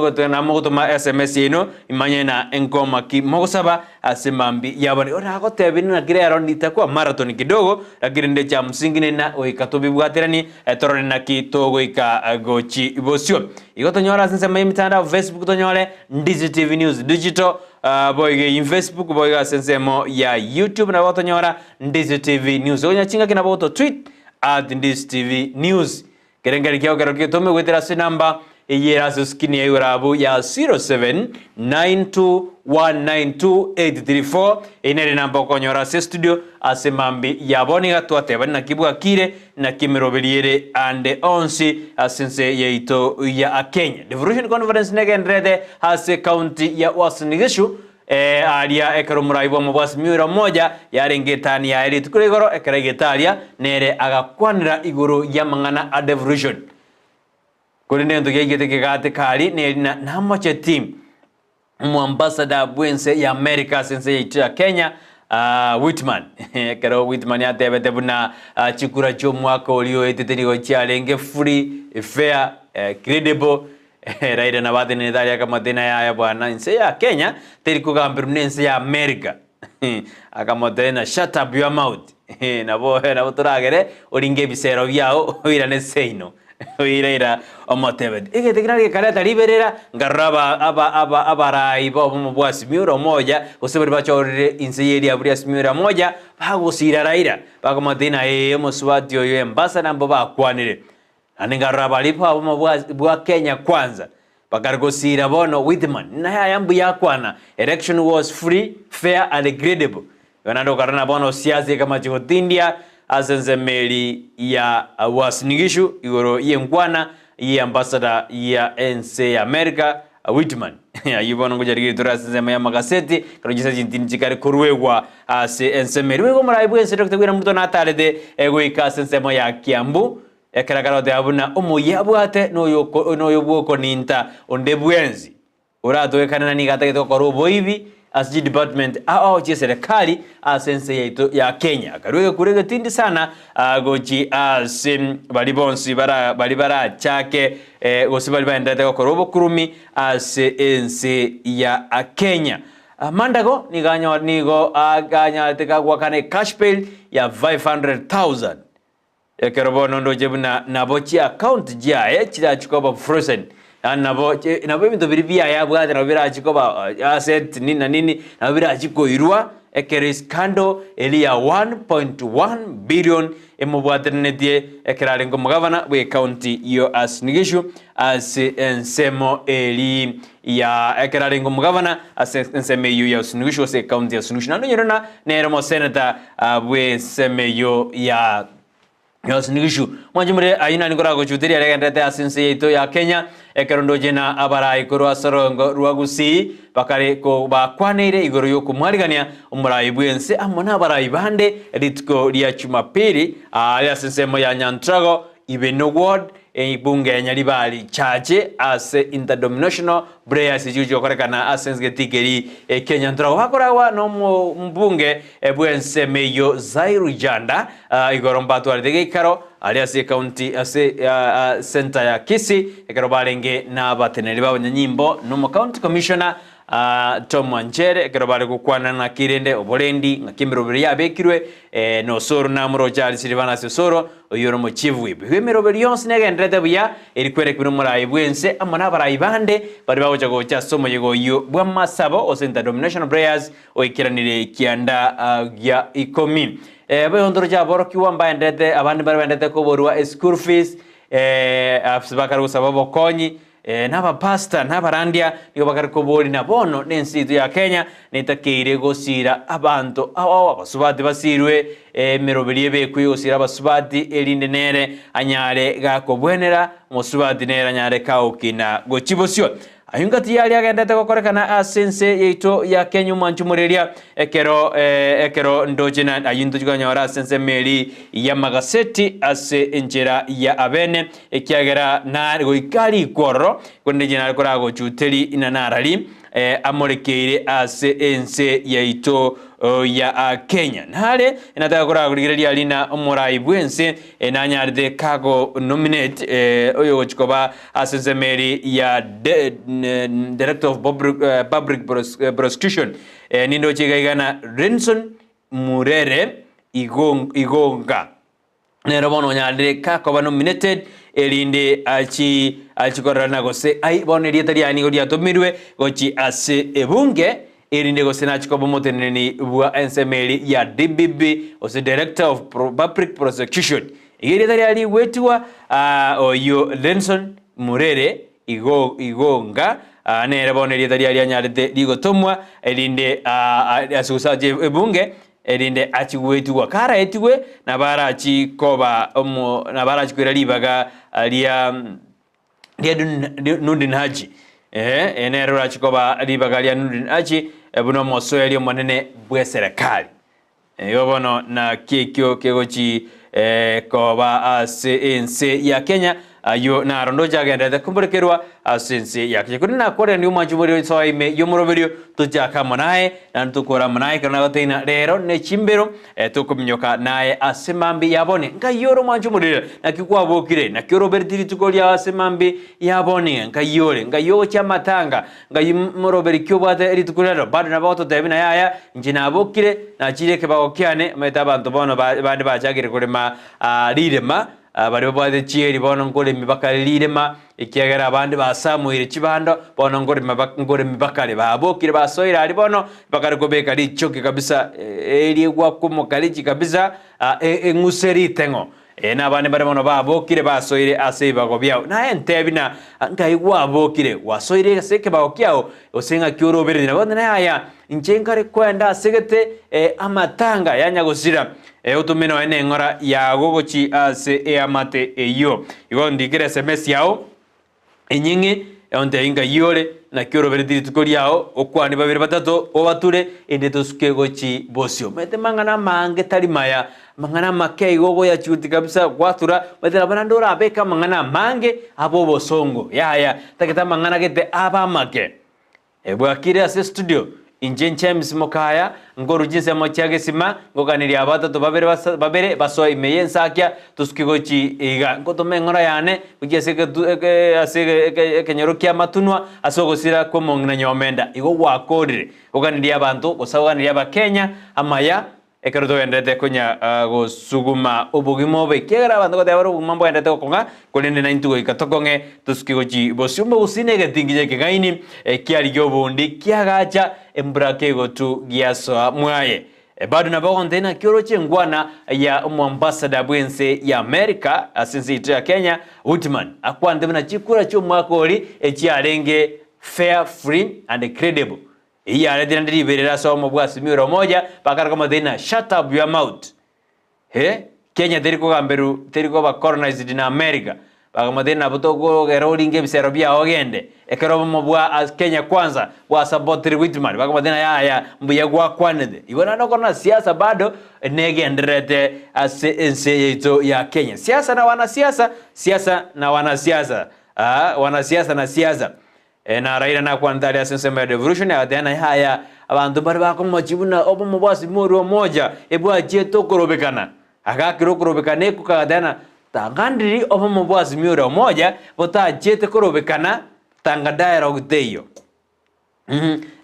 Gotogenda mogotoma sms yaino imanye na enkoma ki mogosaba ase mambi yabone. Oragotebie naki rero nitakuwa marathon kidogo lakini nde cha msingi nena goika tobibwateranie torore naki togoika gochi bosio. Igo tonyore ase ensemo ya emitandao Facebook tonyore Ndizi TV News Digital boigo eyio Facebook boigo ase ensemo ya YouTube nabo gotonyora Ndizi TV News. Onya chingaki nabo goto tweet at Ndizi TV News. Ekerengerio kiao kero getome goetera ase enamba eye ere ase eskrini ya igoro abwo ya 0792192834. Eye nere enamba okonyora ase estudio ase mambi ya bono. Iga twatebani naki bwakire, naki emeroberi ere ande onsi ase ense yaito ya Kenya. Devolution Conference negendererete ase ecounty ya Uasin Gishu. Ee, aria ekero omorai bw'amabwasi miura omoja yarenge etani yaye rituko ria igoro, ekero aigete aria, nere agakwanera igoro y'amang'ana a devolution. Korende egento giaigete kegateka aria neri na namocheti omoambassador bw'ense ya America ase ense yaito ya Kenya, ah, Whitman. Ekero Whitman atebete buna ah, chikura chi'omwaka oria oetete nigo chiarenge free, fair, eh, credible, Raila nabo atenenete aria akamotebia yaya bwana ense ya Kenya teri kogamberwa na ense ya America akamotebia na shut up your mouth nabo nabo toragere oringe ebisero biao oirane seino oira ira omotebeti egento ekio nari gekareta riberera nkarora aba aba aba abarai ba obomo bwa Azimio la Umoja gose baria bachorire inse ye riabu ria Azimio la Umoja bagosira Raila bakomotebia na ee omosubati oyo embassador mbo bakwanire. Naende nkarora baria b'obomo bwa Kenya Kwanza bakare gosiira bono Whitman naye aya mbuya akwana election was free, fair and credible. Igo naende okarora na bono siasa ekamachi gotindia ase ensemo eri ya Uasin Gishu igoro y'enkwana ye ambassador ya ense ya America Whitman. Ayio bono ngocharigia tore ase ensemo y'amagaseti ekero chinsa chintindi chikare koruegwa ase ensemo eri. Boigo omorai bw'ense Doctor William Ruto natarete goika ase ensemo ya Kiambu Ekero akaroteba buna omoyio abwate noyo bw'okoninta onde bwensi oratogekane na nigo atagete gokora oboibi ase chidepartment ao chi'eserekari ase ense yaito ya Kenya. Akarua egekuro egetindi sana gochi ase baria bonsi baria barachake gose baria baenderete gokora obokurumi ase ense ya Kenya. Mandago nigo nigo anyarete goakana ecash bail ya 500,000. Ekero bono ndoche buna nabo chiaccount chiaye chirachie koba frozen, yaani nabo nabo ebinto biria biaye abwate nabo birachie koba asset nini na nini, nabo birachie koirwa ekero escandal eria ya 1.1 billion emobwateranetie ekero arenge omogavana bwe ecounty ya Uasin Gishu ase ensemo eria ya ekero arenge omogavana ase ensemo eyio ya Uasin Gishu ase ecounty ya Uasin Gishu. Naende onyore ng'a nere omosenator bw'ensemo eyio ya Uasin Gishu. Mwanche more ayio nari nkoragochuteria aria agenderete ase ense yaito ya Kenya, ekero ndoche na abarai korwa ase orogongo rwa Gusii bakare ko bakwaneire igoro y'okomwarigania omorai bw'ense amo nabarai bande rituko ria Jumapili aaria ase ensemo ya Nyantrago Ibeno Ward Ebunge ya Nyaribari Church ase Interdenominational Prayers echio chigokorekana ase egetiki eri ekia Nyantrago bakoragwa n'omombunge bw'ensemo eyio Zairu Janda igoro mbatwarete geikaro aria ase ecounty ase centre ya Kisii ekero barenge n'abateneneri b'abanyanyimbo n'omocounty commissioner Tom Wanchere ekero bare gokwana ng'aki rende oborendi ng'aki emeroberi yabekirwe na Osoro namoroche aria Silvanus Osoro oyio ore omochief whip. Igo emeroberi yonsi negendererete buya eri kwerekwa nomorai bw'ense amo nabarai bande baria bagocha gocha ase omoyega oyio bw'amasabo gose interdenominational prayers oikeranire kianda gia ikomi. Boigo ntoroche aborokigwa mbaenderete abande mbare baenderete koborwa eschool fees ase bakare gosaba obokonyi Nabapastor na abarandia nigo bakare koboria na bono nense yaito ya Kenya netakeire gosiira abanto ao abasubati basiirwe emeroberi ebekwe yogosiira abasubati erinde nere anyare gakobwenera omosubati nere anyare kagokina gochia bosio. Ayio ngati yaria agenderete gokorekana ase ense yaito ya Kenya omwancho moreria ekero ekero ndoche na ayio ntochi konyora ase ensemo eri y'amagaseti ase enchera ya abene Ekiagera nare goika rikwo ororo, korende inche nare koragochuteri inga narari. amorekeire ase ense yaito ya Kenya. Nare nataka koragorigereria rina omorai bw'ense nanyarete kago nominate oyo ogochi koba ase ensemo eri ya Director of Public Prosecution nindoche iga iga na Renson Murere Igonga. Nere bono onyarire kakoba nominated erinde achi achi kororana gose ai bono erieta riaye nigo riatomirwe gochi ase ebunge erinde gose nachi koba omoteneneri bwa ensemo eri ya DPP gose Director of Public Prosecution. Iga erieta riaye rigwetigwa ah, oyio Lenson Murere igo igonga ah, nere bono erieta riaye rianyarete rigotomwa erinde ah, ase gose ache ebunge erinde achie goetigwa. Karaetigwe, nabo arachie koba omo, nabo arachie koira ribaga ria ria Nurdin Haji. Ee, eye nere orachie koba ribaga ria Nurdin Haji buna omosoeri omonene bw'eserekari. Igo bono naki ekio kegochi koba ase ense ya Kenya. Ayio naro ndoche agenderete komborekerwa ase ense ya Kenya. Korende nakwareranie omwancho bore soa ime y'omoroberio, tochake amo naye, naende tokore amo naye, ekero nagotebi ng'a rero ne chimbero, tokominyoka naye ase mambia ya bone. Nkai ore omwancho omorere, naki kwabokire, naki orobereti rituko riao ase mambia ya bone, nkai ore, nkai ogochia amatanga, nkai moroberi ki obwate rituko ria rero. Bado nabo ogototebia ng'a yaya, inche nabokire, nachire ekebago kiane, omanyete abanto bono bande bachakire korema rirema, Baria babwate chieri bono nkoremi bakare rirema, ekiagera abande basamoire chibando, bono nkorema nkoremi bakare. Babokire basoire aria bono, bakare kobeka richoki kabisa, erie gwakomoka richi kabisa, eng'use riteng'o. Ee, na abande mbare bono babokire basoire ase ebibago biao. Naye ntebi na nkai gwabokire, gwasoire ase ekebago kiao, gose ng'aki oroberetie. Nabo naye aya, inche nkare kwenda asegete amatanga ya nyagosira. Otome nonya neng'ora yago gochia ase eamate eyio. Igo ndikere esemesi yao enying'e, ontebie nkai ore, naki orobereti rituko riao, okwane babere batato, obature, inde tosuke gochia bosio. Omanyete mang'ana amange tari maya, amang'ana amake igo ogoyachuti kabisa gwatura, omanyete nabo naende orabeke amang'ana amange abe obosongo, yaya, tagete amang'ana gete abe amake. Bwakire ase studio, inche James Mokaya, nkorwa chinsemo chia Gesima, ngoganeria abatato babere basa babere basoe ime y'ensakia, tosuke gochi iga. Ngotoma eng'ora yane gochia ase egetu eke ase eke ekenyoro kia Matunwa ase ogosira kw'omong'ina Nyomenda. Igo gwakorire goganeria abanto gose goganeria abakenya amaya Ekero togendererete konya gosuguma obogima obo, ekiagera abanto goteba bare obogima mbogendererete gokong'a, korende naintwe goika tokong'e, tosuke gochia bosio mbogusii na egetinginya ekeng'aini, ekiarigia obondi kiagacha embura kegotu giasoa mwaye. Bado nabo ogontebia naki oroche enkwana ya omoambassador bw'ense ya America ase ense yaito ya Kenya, Whitman, akwanete buna chikura chi'omwaka oria echiarenge fair, free and credible. Eyio yaretire naende riberera ase obomo bwa Azimio la Umoja, bakare komotebia ng'a shut up your mouth. Eh, Kenya teri kogamberwa, teri koba colonized na America. Bakamotebia nabo tokogera oringe ebisero biao ogende. Ekero obomo bwa as Kenya Kwanza bwasupportire Whitman, bakamotebia ng'a yaya mbuya gwakwanete. Igo naende okore na siasa bado negendererete ase ense yaito ya Kenya. Siasa na wanasiasa, siasa na wanasiasa, ah, wanasiasa na siasa. Na Raila nakwanete aria ase ensemo ya devolution, agateba naye aya abanto mbare bakomochia buna obomo bwa Azimio Umoja ebwachiete okorobekana. Agakera okorobekana ekuka agateba ng'a tanga ndiri obomo bwa Azimio Umoja botachiete korobekana tanga dialogue teiyo.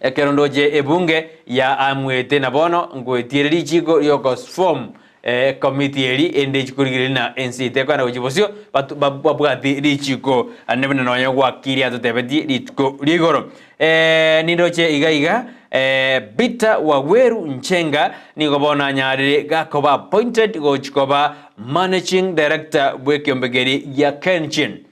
Ekero ndoche ebunge ya amwete na bono ngoetiere richiko riokosform Ekomiti eri ende echikorigereria na ense etekogenda gochia bosio, babwati richiko ande buna nonya gwakirie atotebetie rituko ria igoro. Nindoche iga iga Peter Waweru Njenga nigo bono anyarire gakoba appointed gochi koba Managing Director bw'ekiombe keria gia Kenshin.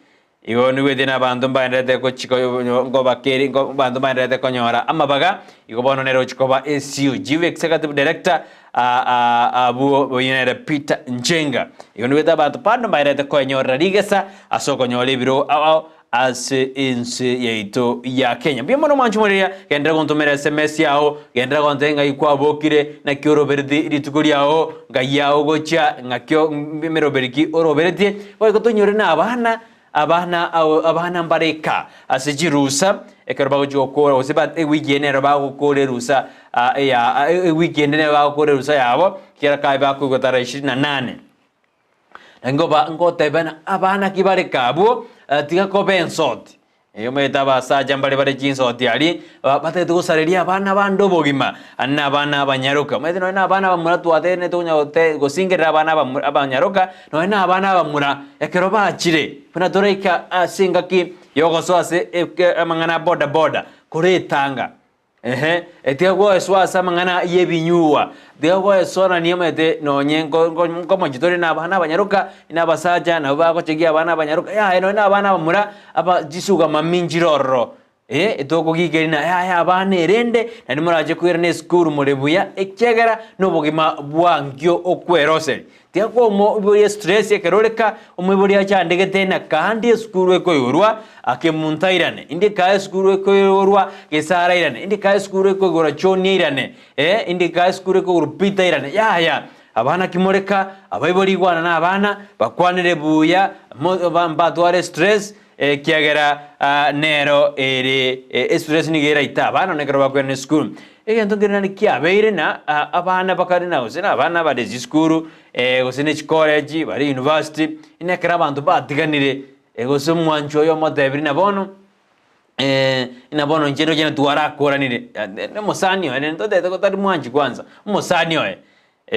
Igo nigwete na abanto mbaenderete gochika ngobakeri abanto mbaenderete konyora amabaga, igo bono nere ochi koba ACU, Chief Executive Director abwo oyio nere Peter Njenga. Igo nigwete abanto bande mbaenderete koenyorera rigesa ase okonyora ebirogo ao ao ase ense yaito ya Kenya. Mbuya mono mwanche moriria, genderera gontomera SMS yao, genderera gontebia ng'ai kwabokire, naki orobereti rituko riao, ng'ai yao gochia, ng'aki emeroberi ki oroberetie, Boigo tonyore na abana. abana abana mbareka ase chirusa ekero bagochia gokora gose ba ewiki eye nero bagokora erusa eya ewiki ende nero bagokora erusa yabo, kera kaye bakoigwa tarehe ishirini na nane. Ngoba ngotebana abana ki bare kabwo, tiga koba ensoti. Omanyete abasacha mbare bare chinsoti aria, batagete gosareria abana bande obogima, aye na abana abanyaroka. Omanyete nonye na abana abamura twategenete konya gote gosingerera abana abamura abanyaroka, nonye na abana abamura, ekero bachire, buna toraika ase engaki yogosoa ase eke amang'ana a boda boda, koretanga. Ehe, tiga goesoa ase amang'ana y'ebinyuwa, tiga goesoanania omanyete nonye nko nko nkomochie tore na abana abanyaroka, na abasacha nabo bagochegia abana abanyaroka, yaya nonye na abana abamura, aba chisuga mami nchire ororo, eh, etokogikeria na yaya abana erende, naende morache koirana esukuru more buya, ekiagera na obogima bwa nkio okweroseria. Tiga komoiboria estress ekero oreka omoibori achandegete na kandi esukuru ekoigorwa akemunto airane, indi kaa esukuru ekoigorwa gesara airane, indi kaa esukuru ekoigorwa John airane, eh indi kaa esukuru ekoigorwa Peter airane, yaya abana kimoreka abaibori igwana na abana bakwanere buya mo ba mbatware estress ekiagera nero ere estress nigo eraite abana nonye ekero bakoirana esukuru. Egento nkere naende kiabeire na abana bakare na gose na abana bare chisukuru gose ne chicollege bare university, ina ekero abanto batiganire gose omwanchi oyo omotebirie na bono na bono inche ndoche twarakoranire, na omosani oye nere totebete tari mwanchi kwanza, omosani oye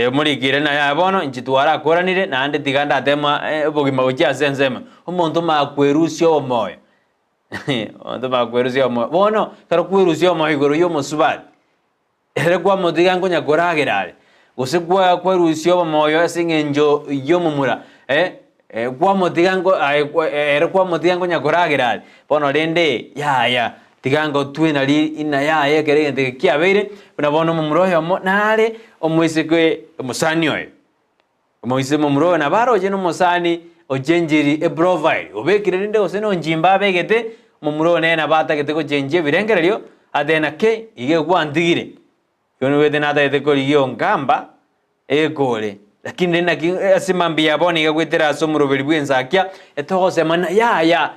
omorikire na yaya bono inche twarakoranire naende tiga ndatema obogima gochia ase ensemo, omonto omanye kwerusia omoyo. Abanto bakwerusia omoyo. Bono, ekero kwerusia omoyo igoro y'omosubati, ere kwamotiga nkonya koragera are, gose kwa kwerusia omoyo ase eng'encho y'omomura eh, kwamotiga nko aye kwa ere kwamotiga nkonya koragera are, bono rende yaya, tiga ngotwe nari ina yaya ekero egento eke kiabeire, buna bono omomura oyomo nare omoiseke omosani oye. Omoise momura oyo nabo aroche nomosani ochenchiri eprofile, obekire rinde gose nonchimba abegete, omomura oyo nere nabo atagete gochenchia ebirengererio, atebe naki iga gwantigire, igo nigoete natagete korigia onkamba ekore, lakini rende naki ase mambia ya bono iga goetera ase omoroberi bw'ensakia, etogosema ng'a yaya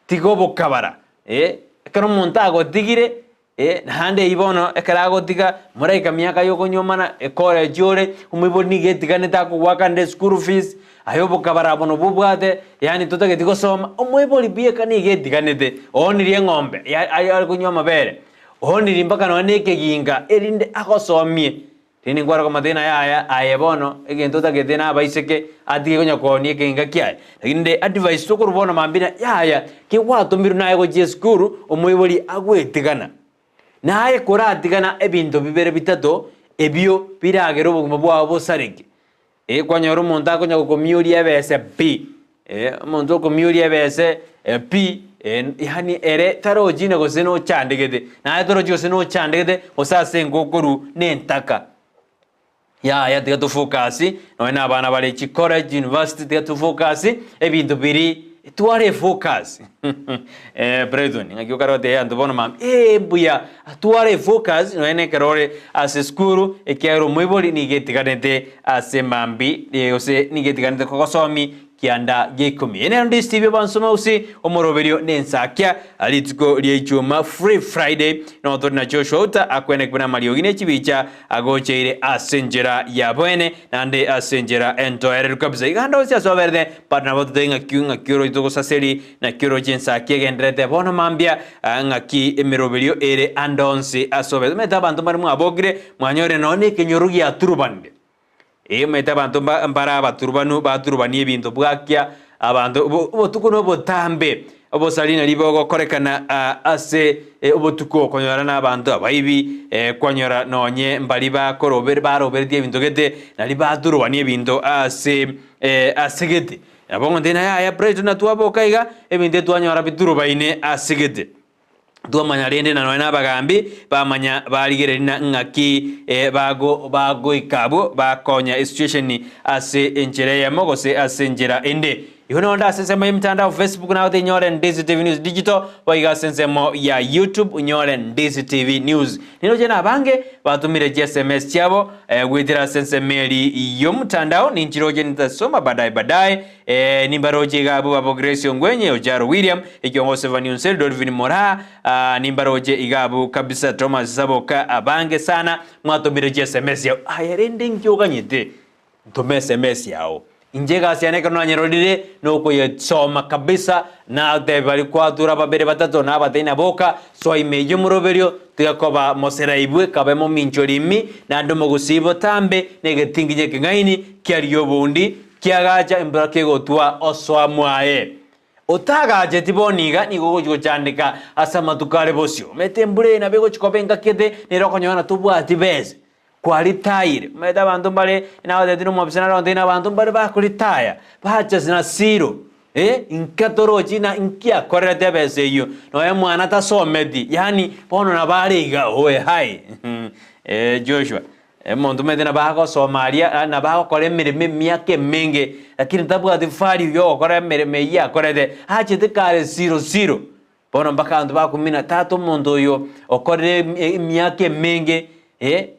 tiga obokabara, eh, ekero omonto agotigire. Ee, naende eyio bono ekero agotiga, moraika miaka y'okonyuomana, ecollege ore, omoibori nigo etiganete akogoakanera eschool fees, aye obokabara bono bobwate, yaani totageti gosoma, omoibori bieka nigo etiganete, oonirie eng'ombe ya aye are konywa amabere, oonirie mpaka nonye na ekeginga erinde agosomie. Rende nkware komotebi naye aya, aye bono egento otagete na abaiseke, atige konya koonia ekeginga kiaye. Lakini nde advice tokorwa bono mambia na yaya, ki gwatomirwe naye gochia esukuru, omoibori agwetigana. Naye koratigana ebinto bibere bitato, ebio biragere obogima bwao bosareke. Eh, kwanyora omonto akonya gokomiuria ebese pi, eh, omonto okomiuria ebese pi, yaani ere tarochi na gose nochandegete, naye torochi gose nochandegete, gose ase enka okorwa na entaka. Yaya tiga to focus, nonye na abana bare chicollege, university, tiga to focus, ebinto biria tware efocus Brighton, ng'aki okare gotebia abanto bono mambia, eh mbuya, tware efocus nonye na ekero ore ase esukuru, ekiagera omoibori nigo etiganete ase mambi gose nigo etiganete kogosomi kianda gia ikomi. Eye nero ndi Steve Abansoma Usi, omoroberio na ensakia rituko ria ichuma Free Friday, nogo tore na Joshua Outa akweneki buna amariogi ne chibicha agocheire ase enchera ya bwene naende ase enchera entoereru kabisa. Iga ande onsi ase oberete bado nabo totari ng'aki ng'aki oroche togosaseri naki oroche ensaki egendererete bono mambia ng'aki emeroberio ere ande onsi ase oberete. Omanyete abanto mbare mwabokire mwanyorire nonya na ekenyoro giaturubanire. Ee, omanyete abanto mba mbare abaturubanu baturubanie ebinto bwakia abanto obo obotuko na obotambe, obosari nari bogokorekana ase obotuko okonyora na abanto abaibi, kwanyora nonye mbari bakorobe baroberetie ebinto gete, nari baturubanie ebinto ase ase gete. Nabo ngotebi naye yaya Brighton na twaboka iga, ebinto etwanyora biturubaine ase gete. Twamanya rende na nonya nabagaambi bamanya barigereria na ng'aki bago bagoika abwo bakonya esituesheni ase enchera eyemo gose ase enchera ende. Igo nonde ase ensemo y'emitandao Facebook nagote inyore Ndizi TV News Digital, boigo ase ensemo ya YouTube onyore Ndizi TV News. Niroche na abange batomire chi SMS chiabo eh, goetera ase ensemo eri y'omotandao ninchiroche nitasoma baadaye baadaye eh, nimbaroche iga abwo babo Grace Ongwenye, Ojaro William, Ekiongo Stephanie Onseri, Dolphin Moraa, ah, nimbaroche iga abwo kabisa Thomas Saboka abange sana mwatomire chi SMS yao. Aye rende inki oganyete? Ntome SMS yao. Inche egasi yane ekero nanyerorire nokoyesoma kabisa, natebia baria kwatura babere batato na abatei na boka, soa ime eyio moroberio, tiga koba moseraibwe, kabe mominchori imi, naende omogusii botambe, na egetinginyi ekeng'aini kiaria oboundi, kiagacha embura kegotwa osoa mwaye. Otagacheti bono iga nigo ogochia gochandeka ase amatuko are bosio. Omanyete embura eye nabo egochia koba engaki ete, nere okonyora na tobwati besa. Kwaritayire. Omanyete abanto mbare, nagotebitie nomobisa nare ontebie abanto mbare bakoritaya, bacha na siro, eh, inka torochi na inki akorerete ebesa eyio, nonya mwana tasometi, yaani bono nabo are iga oe hai eh Joshua, omonto omanyete nabo agosoma aria, yaani nabo agokora emeremo emiaka emenge, lakini tabwati value ya ogokora emeremo eyio akorete, achete kare siro siro. Bono mpaka abanto bakumina, Tata omonto oyo okorire emiaka emenge, eh,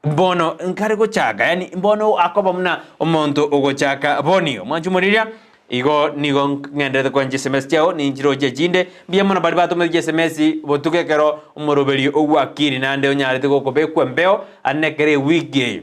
bono nkare gochaka, yaani bono akoba buna omonto ogochaka bonio. Mwanche omoriria, igo nigo ng'enderete koa chisms chiao, ninchiroche echinde, mbuya mono baria batomete chisms botuko ekero omoroberio ogwakiri naende onyarete gokobekwa embeo, ande ekero ewiki eye.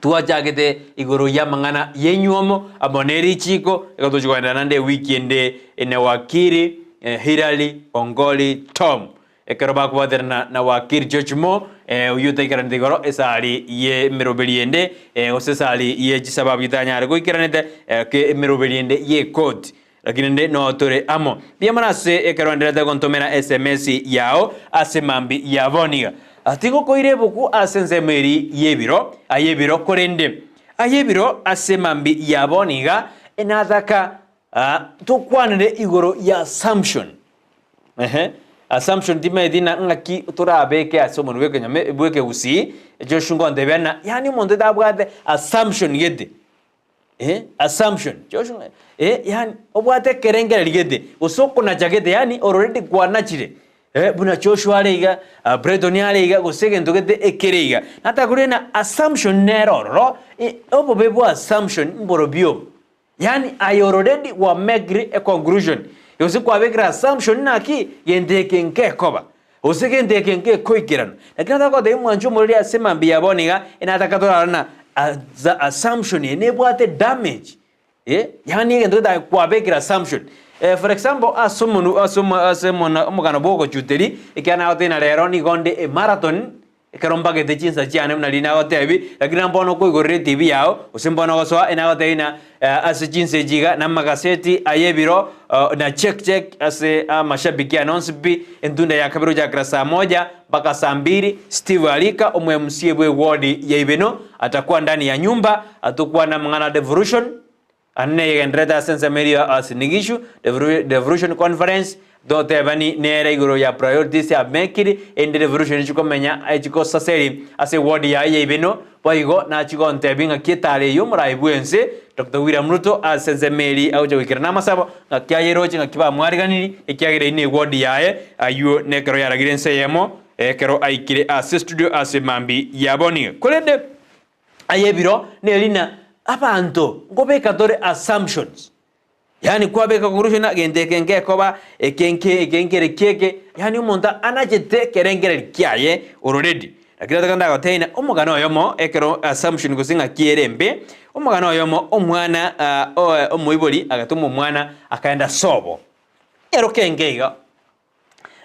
Twachagete igoro y'amang'ana y'enywomo amo ne richiiko, igo tochia kogenderera naende ewiki ende na wakili Hillary Ongoli Tom. Ekero bakobwaterana na wakili George Moore, oyio otaikeranete igoro esari y'emeroberi ende gose esari ye chisababu etanyare goikeranete ke emeroberi ende y'ekoti. Lakini rende noo tore amo. Mbuya mono ase ekero oendererete gontomera sms yao ase mambi ya bono iga. Tigokoira ebuku ase ensemo eri y'ebiro, ay'ebiro, korende ay'ebiro ase mambi ya bono iga, enataka tokwanere igoro ya assumption. Ehe, assumption timaeti na ng'aki torabeke ase omonwe bw'ekenyame bw'ekegusii, Joshua ngontebia ng'a yaani omonto otabwate assumption gete. Eh, assumption. Joshua, eh, yani obwate ekerengererio gete, gose okonacha gete, yani already kwanachire. Eh, buna Joshua are iga, ah, Breton are iga, gose egento gete ekere iga. Natakorire na assumption nere ororo, eh, obobe bwa assumption mborobio obo. Yani aye already gwamekire e conclusion, gose kwabekire assumption naki, gento eke nkekoba. Gose gento eke ngekoikerana. Lakini nataka gotebia mwanche omoreri ase mambia ya bono iga, enataka torara na assumption eye nebwate damage eh, yaani egento getabe kwabekire assumption. Eh, for example ase omonu ase omo ase omona omogano bwa ogochuteri, ekiagera nagotebia na rero nigo nde emarathon, Ekero mbagete chinsa chiane buna riria nagotebi, lakini na mbono okoigorera etibi yao, gose mbono ogosoa, enagotebi ng'a ase chinsa echi iga namagaseti ay'ebiro na check check ase amashabiki ane onsi pi, entunda ya kabere gochakera saa moja mpaka saa mbiri, Steve Alika omo MC bwe ward ya Ibeno atakuwa ndani ya nyumba atokwane amang'ana a devolution, Ande neyegendererete ase ensemo eria ya Uasin Gishu Devolution Conference, totebani nere igoro ya priorities ya mekiri erinde devolution echikomenya echigosaseri ase eward yaye ya Ibeno, boigo nachie gontebia ng'aki etara eyio omorai bwense Doctor William Ruto ase ensemo eria agocha goikerana amasabo ng'aki ayeroche ng'aki bamwariganiri ekiagera eyio ne eward yaye ayio nekero yaragire ense eyemo ekero aikire ase studio ase mambi ya bono. Korende Aye ebiro nerina abanto nkobeka tore assumptions yaani kwabeka conclusion ng'a gento eke ngekoba eke nke eke nkere ki eke yaani omonto anachete ekerengereri kiaye already. Lakini nataka ndagotebie ng'a omogano oyomo ekero assumption gose ng'aki ere embe, omogano oyomo omwana omoibori agatoma omwana akaenda sobo, eroke enke iga.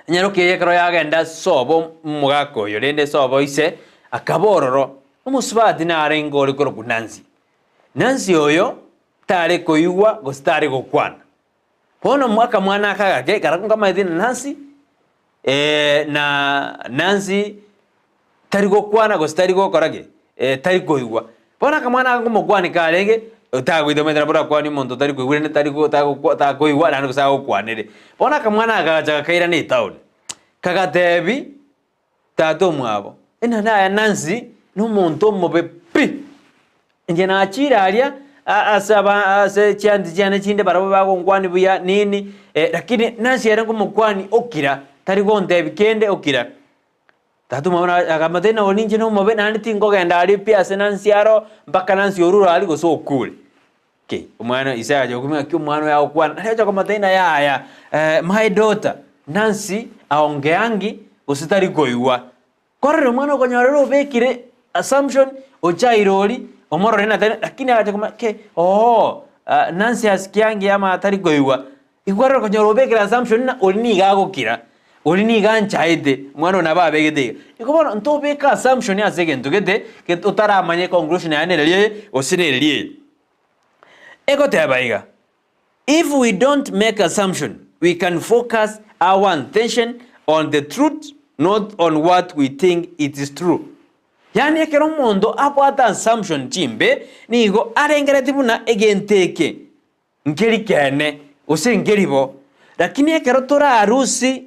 Enyaroka eye ekero yagenda ase obo omogaka oyo, rende ase obo ise, akaba ororo. Omosubati narenge ore korokwa Nancy. Nancy oyo tare koigwa gose tare gokwana. Bono akamwana aka gake karabwo nkamaete na Nancy, na Nancy tari gokwana gose tari gokora ki? Tari koigwa. Bono akamwana aka nkomokwania karenge, otagoita omanyete nabo orakwanie omonto otari koigwa rende tari go tagokwa takoigwa naende gose agokwanere. Bono akamwana aka kagacha gakairana etown, kagatebi tata omwabo, enana aya Nancy nomonto omobe pi! Inche nachire aria, ase aba ase chianti chiane chinde barabwo bagonkwania buya nini, lakini Nancy ere nkomokwani okira, tari gontebia kende okira. Tata omwabo na akamotebia ng'a nonye ninche nomobe naende tinkogenda aria pi ase Nancy aro mpaka Nancy orure aria gose okure. Ki, omwana ise agacha gokumia ng'aki omwana oyo agokwana, naende ocha komotebia ng'a yaya my daughter, Nancy aongeangi gose tari koigwa. Korende omwana okonyora obekire assumption ochaire oria, omorore ng'a tari lakini agacha komanya ki, ooh Nancy asikiangi ama tari koigwa. Igo arore okonyora obekire assumption ng'a oria nigo agokira, oria nigo anchaete, omwana oyo nabo abegete iga. Igo bono ntobeka assumption ase egento gete, otaramanya econclusion yaye nereria eye gose nereria eye. Egoteba iga, If we don't make assumption, we can focus our attention on the truth not on what we think it is true. Yaani ekero omonto abwate assumption chimbe, nigo arengeretie buna egento eke nkeri keene gose nkeri bo. Lakini ekero torarusie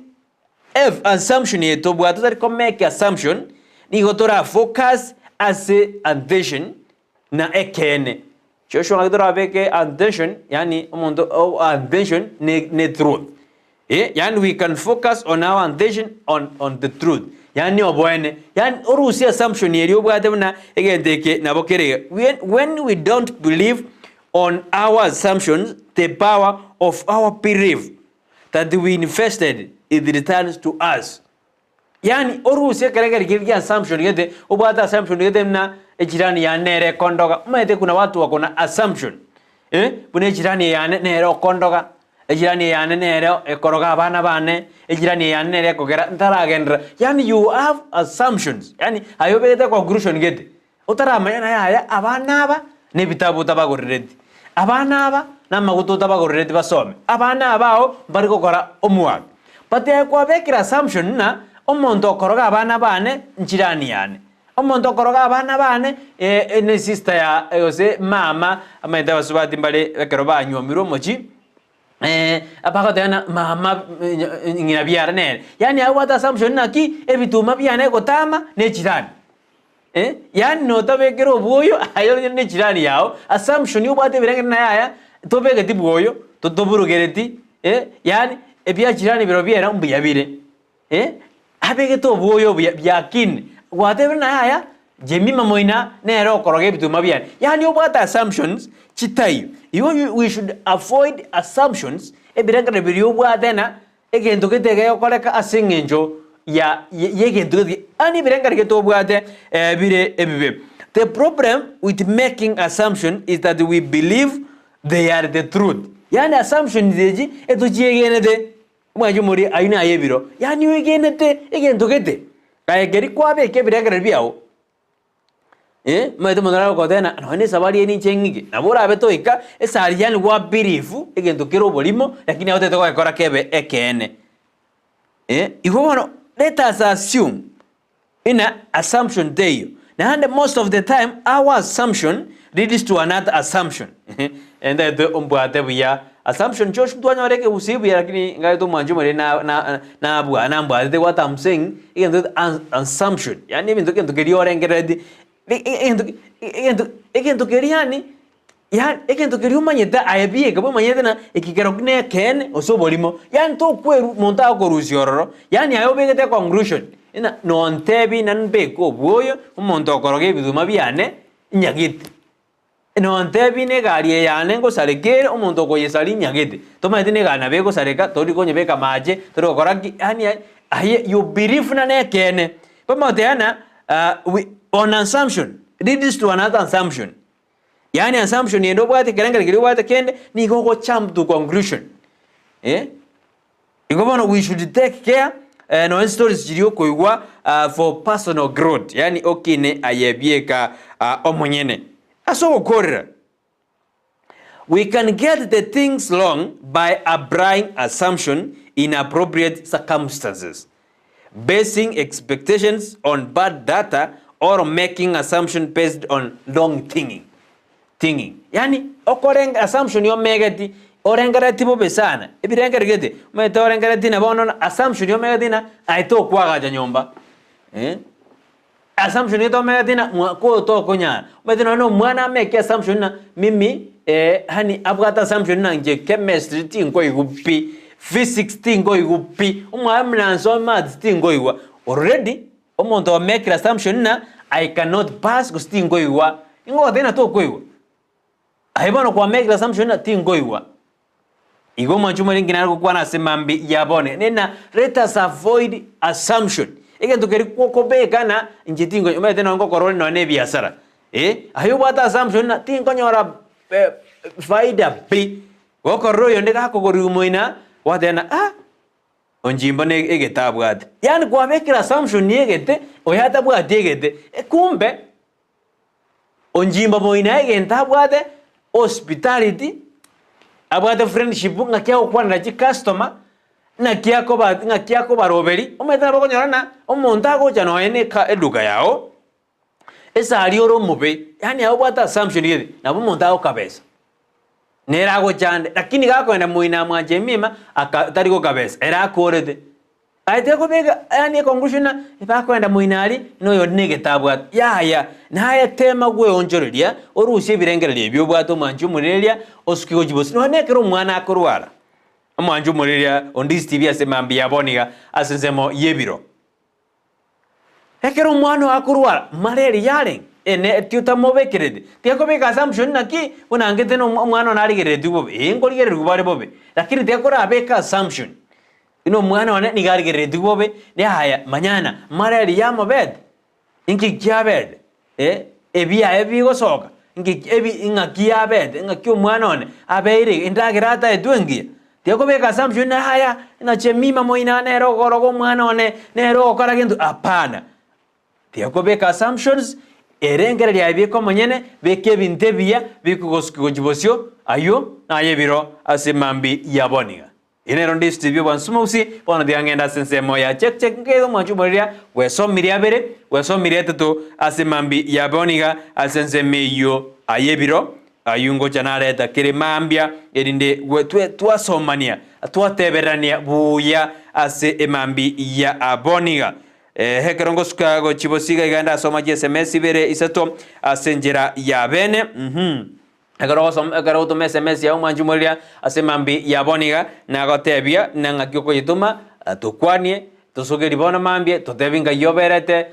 If assumption eye tobwate totari ko make assumption, nigo tora focus ase attention na ekeene. Joshua ng'aki torabeke attention, yaani omonto o attention ne ne truth. Eh, yaani we can focus on our attention on on the truth, yaani oboene, yaani orusie assumption eria obwate buna egento eke nabo kere iga. When when we don't believe on our assumptions, the power of our belief that we invested it returns to us. Yaani orusie ekerengerio keria kia assumption gete, obwate assumption gete buna echirani yane nere ekondoga, omanyete kuna watu wako na assumption eh, buna echirani eye yane nere okondoga, echirani eye yane nere ekoroga abana bane, echirani eye yane nere ekogera ntaragenderera, yaani you have assumptions, yaani aye obegete conclusion gete. Otaramanya na yaya, abana aba nebitabu otabagorereti, abana aba namaguta otabagorereti basome, abana aba ao mbari gokora omwami. But aye kwabekire assumption ng'a omonto okoroga abana bane nchirani yane, omonto okoroga abana bane ne sister ya gose mama, omanyete abasubati mbare ekero banywomirwe omochie, abagoteba ng'a mama ng'ina biara nere, yaani abwate assumption naki ebituma biane gotama nechirani. Yaani notabekera obwoyo aye ore ne chirani yao, assumption obwate ebirengererio naye aya, tobegeti bwoyo, toburugereti, yaani ebia chirani biro biere mbuya bire, abegete obwoyo obuya biakini, gwatebire naye aya, Jemima moina nere okoroga ebituma biane, yaani obwate assumptions chitaiyo. Igo we should avoid assumptions, ebirengererio biria obwate na Egento gete gegokoreka ase engencho ya y'egento gete yaani ebirengererio gete obwate bire ebibe. The problem with making assumption is that we believe they are the truth. Yaani assumptions echi etochiegenete, omwanchi omoria ayio naye ebiro, yaani oegenete egento gete, aye keri kwabeka ebirengererio biago. Omanyete omonto nare gokotebia ng'a nonye na esabari eye ninche ng'ike, nabo orabe toika esari yaani gwa believe egento kere oborimo lakini aye otagete gokekora kebe ekeene. Igo bono let us assume ng'a assumption teiyo, naende most of the time our assumption leads to another assumption ntagete ombwate buya, assumption chionsi ntwanyora ekegusii buya lakini ngagete omwanchi omoriri na na nabwa nambwatete what am saying. Egento gete assumption, yaani ebinto egento keria orengereretie, egento egento egento keria yaani yaani egento keria omanyete aye bieka bwemanyete ng'a eki kerokio na ekeene gose oborimo, yaani tokwerwa monto agokorusia ororo, yaani aye obegete econclusion ng'a nontebie ng'a mbeke obwoyo, omonto okoroga ebituma biane, nyagete. Nontebie negari eye yane ngosareka ere, omonto okoyesaria inyagete. Tomanyeti negari nabo egosareka, tori konyebeka amache, tori gokora ki, yaani aye you believe buna nekeene. Bamotebia ng'a we on assumption leads to another assumption. Yaani assumption ende obwate ekerengerio keria obwate kende, nigo ogo jump to conclusion eh. Igo bono we should take care nonya stories chiria okoigwa for personal growth yaani okine aye bieka omonyene. Ase ogokorera, we can get the things wrong by applying assumption in appropriate circumstances, basing expectations on bad data or making assumption based on wrong thinking. Thinking. Yaani okorenga assumption omegeti, orengereti bobe sana, ebirengererio gete, omanyete orengereti na bono na assumption omegeti ng'a aye tokwagacha nyomba eh. Assumption nigo tomenyete ng'a mwaka oyo tokonyara. Omanyete nonye na omwana ameke assumption ng'a mimi yaani abwate assumption ng'a inche chemistry tinkoigwa pi, physics tinkoigwa pi, omwalimu nansome maths tinkoigwa. Already omonto omekire assumption ng'a I cannot pass gose tinkoigwa, nigo ogoteba ng'a tokoigwa. Aye bono kwamekire assumption ng'a tinkoigwa. Igo omwancho omoriri nki nare gokwana ase mambi ya bono, nena let us avoid assumption. Egento keria gokobeka ng'a inche tinkonya omanyete nonye ngokora ore nonye na ebiasara eh, aye obwate assumption ng'a tinkonyora faida pi, gokorora oyonde gakogoriwa moina, gwateba ng'a ah onchimbo ne egete abwate. Yaani kwabekire assumption ya egete, oyo atabwati egete, kumbe Onchimba moino egento abwate hospitality, abwate friendship ng'aki agokwanera chicustomer, ng'aki akoba ng'aki akobaroberi, omanyete nabo okonyora ng'a omonto agocha nonya na eka eduka yago, esari ore omobe, yaani aye obwate assumption gete, nabo omonto agokabesa, nere agochande, lakini gakogenda moino amwanche emima aka tari gokabesa, ere akorete. Aye tekobeka yaani econclusion ng'a ebakoenda moino aria na oyonde na egetabu ake. Yaya, naye tema gweonchoreria orusie ebirengererio ebio obwate omwanchi omorereria osuke gochia bosio. Nonya na ekero omwana akorwara, omwanchi omorereria onde isitibi ase mambia ya bono iga ase ensemo y'ebiro. Ekero omwana oo akorwara, malaria yarenge, ene ti otamobekereti, tiakobeka assumption naki buna angete na omwana one arigereretigwe bobe, ee nkorigererigwa bare bobe, lakini tiakorabeka assumption. Buna omwana one nigo arigereretigwe bobe, yaya, manyana, malaria yamobete, inki kiabete? Eh, ebiaye bigosoka, inki ebi ing'aki yabete, ing'aki omwana one abeire iga, endagera ataetwe engiya. Tiakobeka assumption ng'a yaya, ng'a Jemima moino nere okoroga omwana one, nere ogokora gento, hapana. Tiakobeka assumptions, erengererio aye beka omonyene, beka ebinto ebiya bikogosukia gochia bosio, ayio naye ebiro ase mambia ya bono iga. Eye nero ndesiti bi'obwansumogusi, bono tiga ngende ase ensemo ya check check nkeire omwancho omoreria bwesomirie abere, bwesomirie etato ase mambia ya bono iga ase ensemo eyio aye ebiro ayio ngocha nareta kere mambia erinde gwe twe twasomania twatebererania buya ase emambi ya bono iga. Eeh ekero ngosuka gochia bosio iga iga ndasoma chiSMS ibere isato ase enchera ya bene uhum. Ekero ogosoma ekero ogotoma esemesi yao omwanchi omoreria ase mambia ya bono iga, nagotebia na ng'aki okoyetoma, tokwanie, tosogerie bono mambia, totebie ngai oberete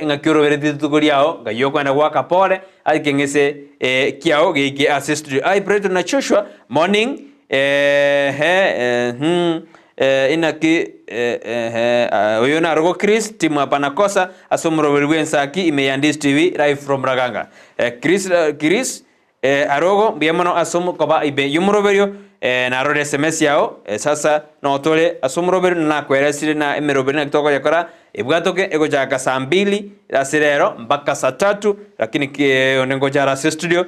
ng'aki orobereti rituko riao, ngai okoenda goaka pore, ase ekeng'ese kiao geike ase estudio. Hi Brighton na Joshua, morning, ehe uhum. Inaki oyo narogo Chris timu hapana kosa ase omoroberi bw'ensaki ime ya Ndisi TV live from Raganga. Chris Chris arogo mbuya mono ase okoba ime y'omoroberio narorire sms yao sasa notore ase omoroberio na nakweresire na emeroberio naki tokoyekora ebwatoke egochaka saa mbili ase rero mpaka saa tatu lakini onde ngocha are ase estudio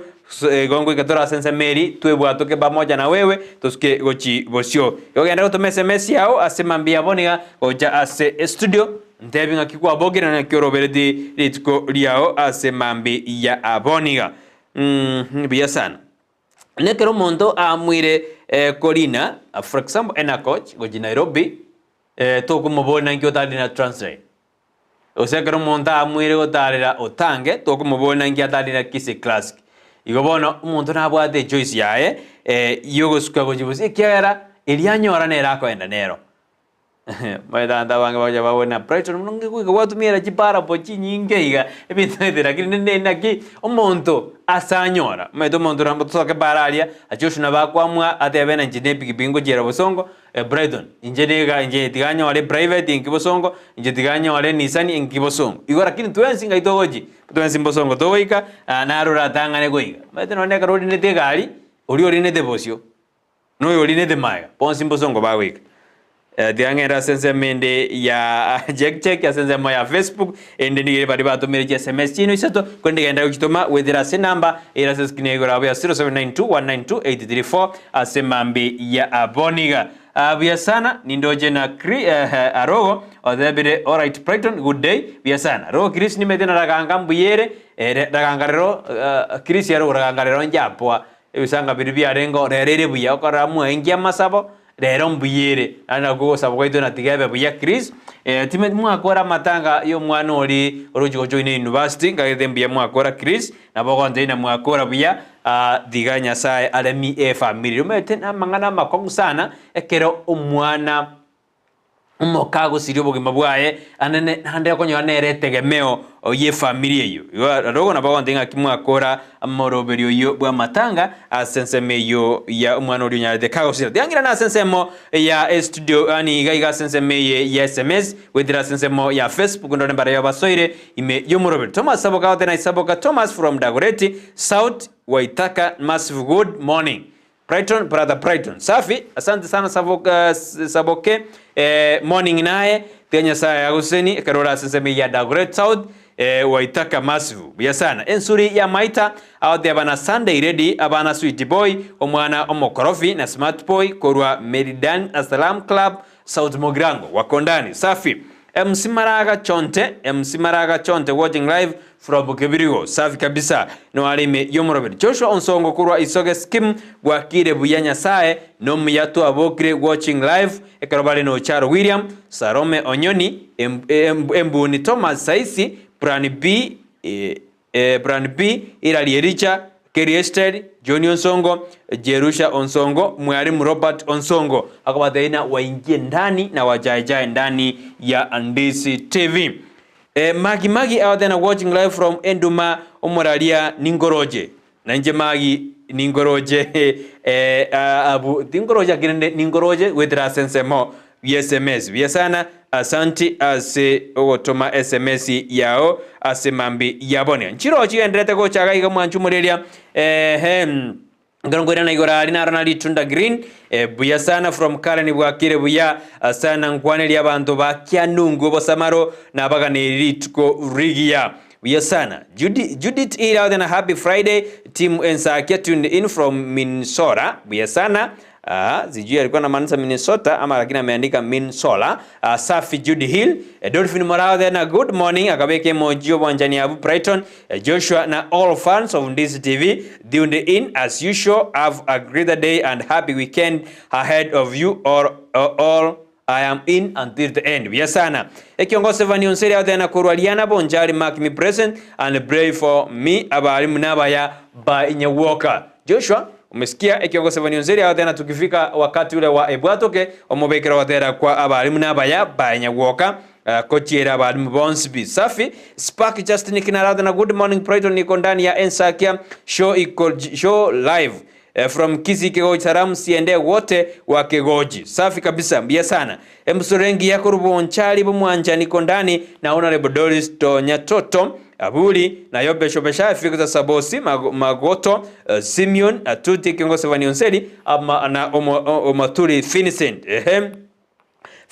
Igo ngoika tore ase ensemo eri, twebwatoke pamoja na wewe, tosuke gochi bosio. Igo genda gotoma esemesi yao ase mambia ya bono iga gocha ase estudio, ntebi ng'aki kwabokire na ng'aki orobereti rituko riao ase mambi ya bono iga. Mmh, buya sana. Nekero omonto aamuire korina, for example, Ena coach gochi Nairobi, tokomoboria naki otarina Transrail. Gose ekero omonto aamuire gotaarera otange, tokomoboria naki atarire Kisii Classic. Igo bono omonto nabwate echoice yaye yogosuka gochia bosio ekiagera eria anyora nere akoenda nero. Omanyete abanto abange bagocha baboria na Brighton mono ng'ai goika gwatumia chiparabo chinyinge iga ebinto ebi lakini rende naki omonto ase anyora. Omanyete omonto nabo tosoke para aria achie osuna bakoamua atebe ng'a inche ne epikipiki ngochiera bosongo, Brighton, inche niga inche tiga nyore eprivate inki bosongo, inche tiga nyore enisani inki bosongo. Igo lakini twensi ngai togochi? Twensi mbosongo togoika, naro oratang'ane goika. Omanyete nonye ekero orinete egari, oria orinete bosio, na oyo orinete magega, bonsi mbosongo bagoika. Tiga ng'ende ase ensemo ende ya check check ase ensemo ya Facebook, ende nigo baria batomire chi sms chiaino isato, korende genda gochitoma goetera ase enamba ere ase escreen ya igoro abwo ya 0792192834 Ase mambi ya aboniga. Ah, buya sana nindoche na Kri eh, arogo otebire alright Brighton good day buya sana rogo Chris nimete na raganga mbuyere eh, raganga rero uh, Chris arogo raganga rero njapoa ebisanga biria biarenge rero ere buya okorora mwaengia amasabo. Rero mbuya ere, naende nakwo ogosaba gwaito na tiga ebe buya Chris. Eh, time mwakora amatanga ya omwana oria orochi gojoina university, nkagete mbuya mwakora Chris, nabo ogontebia ng'a mwakora buya, ah, tiga Nyasaye aremie efamiri. Omanyete namang'ana amakong'u sana, ekero omwana omoka agosiria obogima bwaye, ande ne naende okonyora nere etegemeo y'efamiri eyio. Igo aro nabo ogontebia ng'aki mwakora amoroberio oyio bw'amatanga ase ensemo eyio ya omwana oria onyarete kagosira. Tiga ng'irane ase ensemo ya estudio yaani iga iga ase ensemo eye ya sms goetera ase ensemo ya Facebook ndore mbarabwo basoire ime y'omoroberio. Thomas Saboka agoteba nice Saboka Thomas from Dagoretti South Waithaka massive good morning. Brighton brother Brighton safi asante sana Saboka Saboke eh, morning naye tiga Nyasaye agoseseni ekero ore ase ensemo ya Dagoretti South eh, Waithaka massive buya sana ensuri ya maita agoteba na Sunday ready abana sweet boy omwana omokorofi na smart boy korwa Meridan Asalam Club South Mugirango Wakondani safi MC Maraga Chonte MC Maraga Chonte watching live from Kebirigo safi kabisa noare ime yomoroberi Joshua Onsongo korwa Isoge Scheme bwakire buya Nyasaye nomuya twabokire watching live ekero bare na Ocharo William Salome Onyoni Embuni Thomas Saisi Plan B Plan B Hilary Elicha Kerry Esther, John Onsongo, Jerusha Onsongo, Mwalimu Robert Onsongo akobatebia ng'a waingie ndani na wajaejae ndani ya Ndisi TV. Eh, Magi Magi agoteba watching live from Enduma omoraria ningoroche. Na inche Magi ningoroche eh, abu tingoroche lakini rende ningoroche goetera ase ensemo ya sms. Buya sana asanti ase ogotoma sms yao ase mambi ya bono. Nchiro chigenderete gocha iga iga mwanche omoreria ehe ekero nkoirana igoro aria naro na ritunda green eh, buya sana from Karen bwakire buya sana nkwaneria abanto ba Kianungu obosamaro nabaganeri rituko rigiya buya sana Judy, Judith Ira na happy Friday team Ensakia tuned in from Minnesota buya sana Ah, sijui alikuwa anamaanisha Minnesota ama lakini ameandika Minnesota. Ah, safi Judy Hill. Eh, Dolphin Morao then a good morning akabeke emoji obwanchani abu Brighton. Eh, Joshua na all fans of Ndisi TV tuned in as usual. Have a great day and happy weekend ahead of you all, all I am in until the end. Buya sana. Ekiongozi Evani Onseri out there na kurwaliana bonjari mark me present and pray for me abalimu nabaya by Nyawoka. Joshua umesikia ekiongozi Evani Onseri out there na tukifika wakati ule wa ebwatoke omobekera watera kwa abalimu nabaya by Nyawoka. Uh, kochiera abalimu bonsi safi Spark Justin Kinarada na good morning Brighton niko ndani ya Ensakia show iko show live eh, from Kisii Kegoji salamu siende wote wa Kegoji safi kabisa mbia sana emsurengi yako rubonchali bumwanja niko ndani na Honorable Doris Tonya Toto Abuli na Yobe Shobesha Fikta Sabosi Magoto uh, Simeon Atuti kiongozi wa Nionseli ama na Omaturi Vincent ehem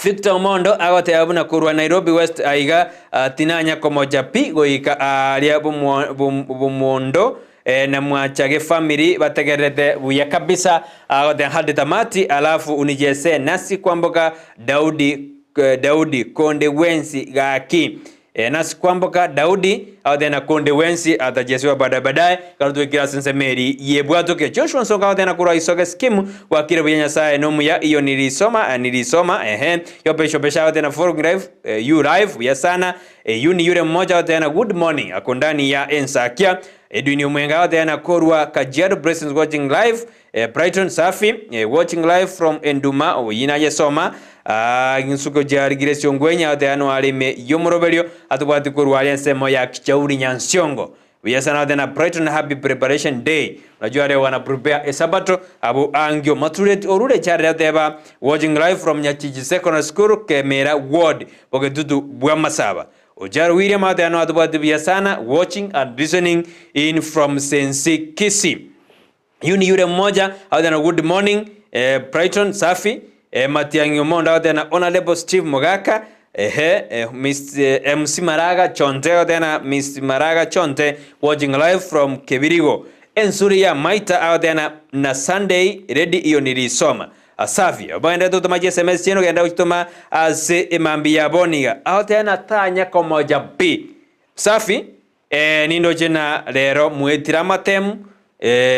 Victor Omondo agoteba buna korwa Nairobi West aiga uh, tinanya komoja pi goika aria bumondo eh, na mwachage family bategerete buya kabisa agoteba hadi tamati alafu unijese nasi kwamboka Daudi eh, Daudi Konde Wensi gaki e, nasi kwamboka Daudi agoteba Konde Wensi atajesiwa baadaye baadaye karutwikira sensemeri yebwatoke Joshua Nsonga agoteba kurwa isoge skimu wakire buya Nyasaye nomuya iyo nilisoma nilisoma ehe yopesho pesha agoteba following live eh, you live buya sana eh, yu ni yule mmoja agoteba good morning ako ndani ya Ensakia Edwin Omwenga agoteba korwa Kajiado Blessings watching live eh, Brighton Safi eh, watching live from Enduma oyina yesoma uh, nsuko jarigire siongwenya agoteba no arime yomoroberio atubwati korwa aria ensemo ya Kichauri Nyansiongo Buya sana na Brighton happy preparation day. Unajua leo wana prepare esabato abo angio maturet orure chare ateba watching live from Nyachiji Secondary School Kemera Ward Bogetutu Bwamasaba. Ojar William atano atubwati buya sana watching and listening in from Sensi Kisii. Yu ni yule mmoja na good morning eh, Brighton safi eh, Matiang'i Omondo na Honorable Steve Mogaka ehe eh, Miss, eh, MC Maraga Chonte tena Miss Maraga Chonte watching live from Kebirigo ensuri ya maita tena na Sunday ready iyo nilisoma asafi obaenda tutuma SMS chino genda gutuma ase emambi ya boniga aho tena tanya komoja b safi eh, nindoche na rero mwetira matemu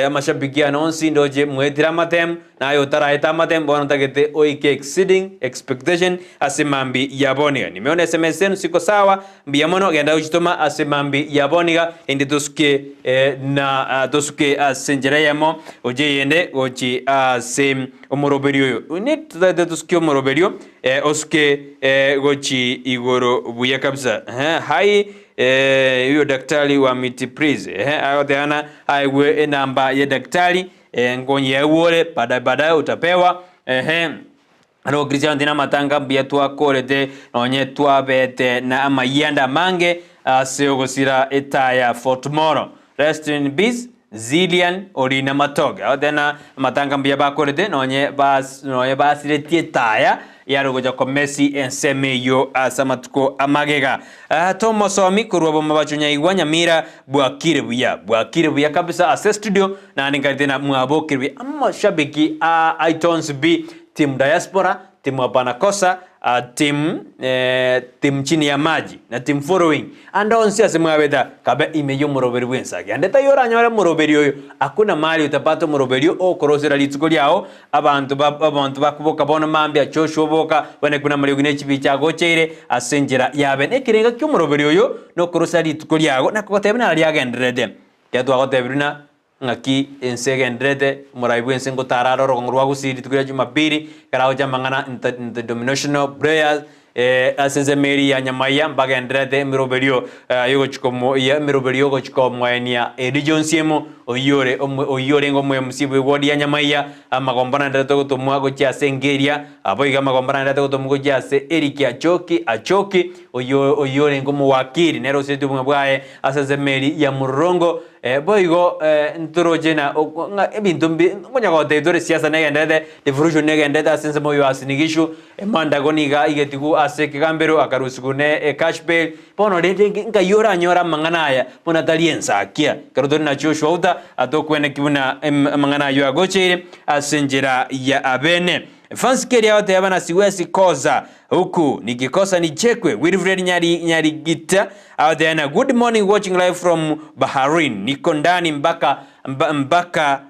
Amashabiki ane onsi ndoche mwetire amatemu, naye otaraete amatemu bono ntagete oike exceeding expectation ase mambi ya boniga. Nimeona sms zenu siko sawa, mbuya mono genda gochitoma ase mambi ya boniga ende tosuke na tosuke ase enchera eyemo gochia eyende gochi ase omoroberio oyo. We need totagete tosuke omoroberio osuke gochi igoro buya kabisa. Hi Eh, huyo daktari wa miti please. Eh, agoteana aegwe enamba ye daktari eh, nkonyeegwe ore baadaye baadaye utapewa. Ehe. Aro Christian tina amatanga mbuya twakorete nonye twabete na amayianda amange ase ogosira etaya for tomorrow. Rest in peace Zillian Orina Matoke. Agoteba amatanga mbuya bakorete nonye bas nonye basiretie etaya yare gocha komesi ensemo eyio ase amatuko amagega. Ah, tomosomi korwa bomabacho nyaigwa Nyamira bwakire buya bwakire buya kabisa ase studio naende nkarete na mwabokire buya amashabiki a Aitons B team diaspora team hapana kosa Team team chini ya maji na team following ande onsi ase mwabeta kabe ime y'omoroberi bw'ensagi ande taiyo oranyore omoroberi oyo hakuna mahali utapata omoroberi okorosera rituko riao abanto ba abanto bakoboka bono mambia Joshua oboka bane buna amariogi ne chibicha agocheire ase enchera yabe nekerenga ki'omoroberi oyo nokorosera rituko riago nakogotebia naro riagendererete ekero twagotebirwe na Ng'aki ense egendererete, omorai bw'ense ngotara are orogongo rwa Gusii rituko ria Jumapili, ekero agocha amang'ana interdenominational prayers ase ensemo eria ya Nyamaiya mbagendererete emeroberio yogochia komo emeroberio yogochia komoenia Elijah Onsiemo oyio ore oyio orenge omo MC bwe ward ya Nyamaiya, amagombo naendererete gotomwa gochia ase enka eria, boigo amagombo naendererete gotomwa gochia ase Eric Achoki Achoki oyio oyio orenge omowakili nere osiretie obogima bwaye ase ensemo eria ya Mororongo. Boigo ntoroche na ng'a ebinto mbi nkonya gotebia tore siasa negenderete, revolution negenderete ase ensemo ya Uasin Gishu, emandago niga aigetigwe ase ekegambero akarusigwa ne ecash bail. Bono rende nkai oranyore amang'ana aya buna tari ensakia. Ekero tore na Joshua Outa atokweneki buna amang'ana ayio agocheire ase enchera ya abene. Fancy keria agoteba na siwezi kosa huku nikikosa nichekwe Wilfred Nyari Nyarigita agoteba na good morning watching live from Bahrain niko ndani mpaka mpaka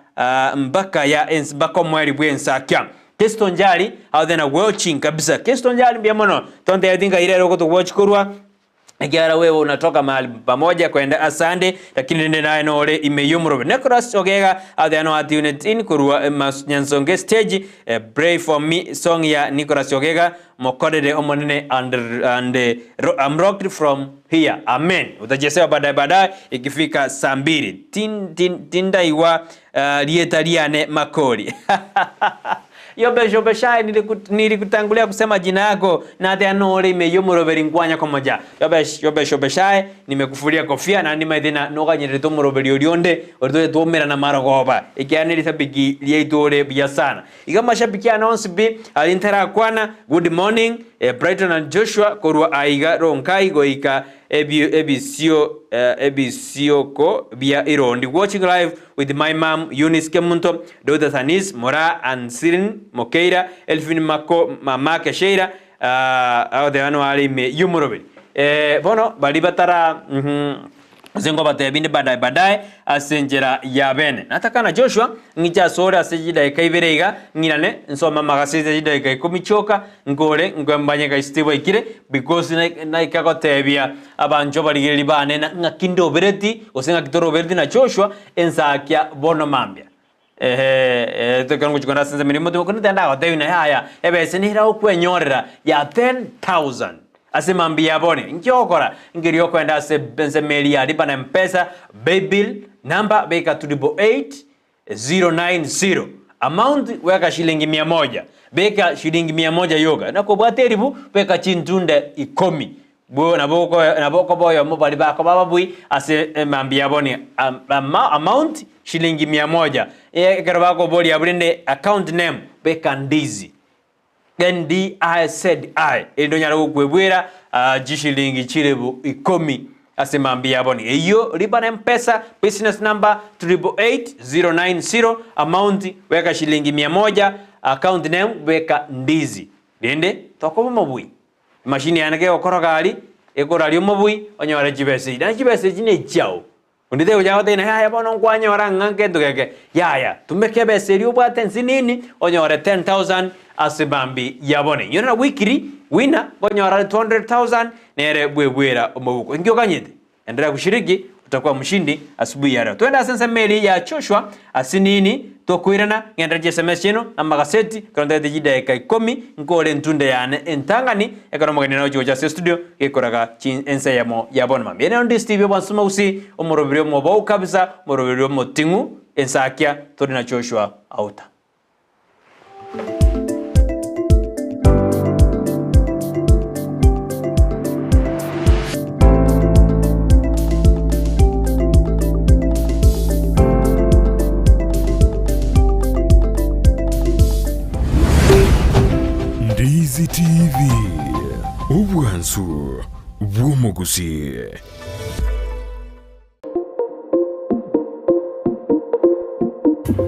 mpaka ya mpaka omweri bwensakia Kesto Njari agoteba na watching kabisa Kesto Njari mbuya mono tontebeti nkai rero ogoto watch korwa Ekiagera wewe unatoka mahali pamoja kwenda asande, lakini rende naye nore ime y'omorobe. Nicholas Ogega agotebi no ati unit in korwa Nyansonge stage, pray for me song ya Nicholas Ogega mokorere omonene and and I'm rocked from here amen. Utachezewa baadaye baadaye ikifika saa mbili. Tin tin tindaigwa rieta riane makori. Yobesha nilikutangulia kusema jina yako na nore ime y'omoroberi nkwanya komoja. Yobesh Yobeshae nimekufulia kofia naende nimaete na noganyerete omoroberi oria onde oria toche twaumerana marogoba ekiagera nerisabiki riaito ore buya sana. Iga amashabiki ane onsi pi aria ntarakwana good morning Brighton and Joshua korwa aiga Ronkai goika ebisio ebisioko bia Irondi watching live with my mum Eunice Kemunto Daughter Sanis Moraa and Sirin Mokeira Elfin Mako Mamake Sheila agoteba no are ime y'omoroberi bono baria batara gose nkobatebia binde baadaye baadaye ase enchera ya bene. Natakana Joshua ng'iche asore ase chidaeka ibere iga ng'irane nsome amagaseti chidaeka ikomi chioka nkore nkoe mbanye ngai Steve aikire because naika gotebia abanchwa barigereria bane ng'aki ndobereti gose ng'aki torobereti na Joshua ensakia bono mambia. Eeh ekero ngochia kogenda ase ensemo eria omote okwo tindagotebia ng'a yaya ebesa nere okwenyorera ya 10,000 ase mambia ya bono. Inki ogokora? Nkeria okoenda ase ensemo eria ya lipa na mpesa, paybill number beka 888090 amount weka shilingi mia moja beka shilingi mia moja yoka nakobwate eribu beka chintunde ikomi Bwo nabo nabo okoba oyomo baria bakoba ababui ase emambia yabo ni amount shilingi mia moja. Ekero bakoboria abwo rende account name beka Ndizi, N-D-I-Z-I, erinde onyare gokwebwera chishilingi chilifu ikomi ase emambia yabo ni eyio lipa na mpesa business number 888090 amount weka shilingi mia moja account name beka Ndizi rende tokoba omobui. Emashini yane kegokoroga aria, ekoraria omobui, onyore chibesa echi. Naende chibesa echi nechiao. Onde tegocha gotebia ng'a yaya bono nkwanyora ng'a nkento geke, yaya, tumeka ebesa eria obwate nsinini onyore 10,000 ase mambi ya bono. Inyora na weekly winner nkonyora are 200,000 nere bwebwera omobuko. Inki okanyete? Endelea kushiriki utakuwa mshindi asubuhi ya leo. Twende ase ensemo eria ya Joshua asinini tokoirana ng'enderere chisms chiaino na amagaseti ekero ntagete chidaeka ikomi nkore entunde yane entang'ani ekero omogeni nagochi gocha ase estudio gekoraga chi ense eyemo ya bono mambia. Ere onde Steve Obwansu Gusii omoroberi omobou kabisa omoroberi omoting'u ensakia tore na Joshua Auta. Ndizi TV, obwansu bw'omogusii.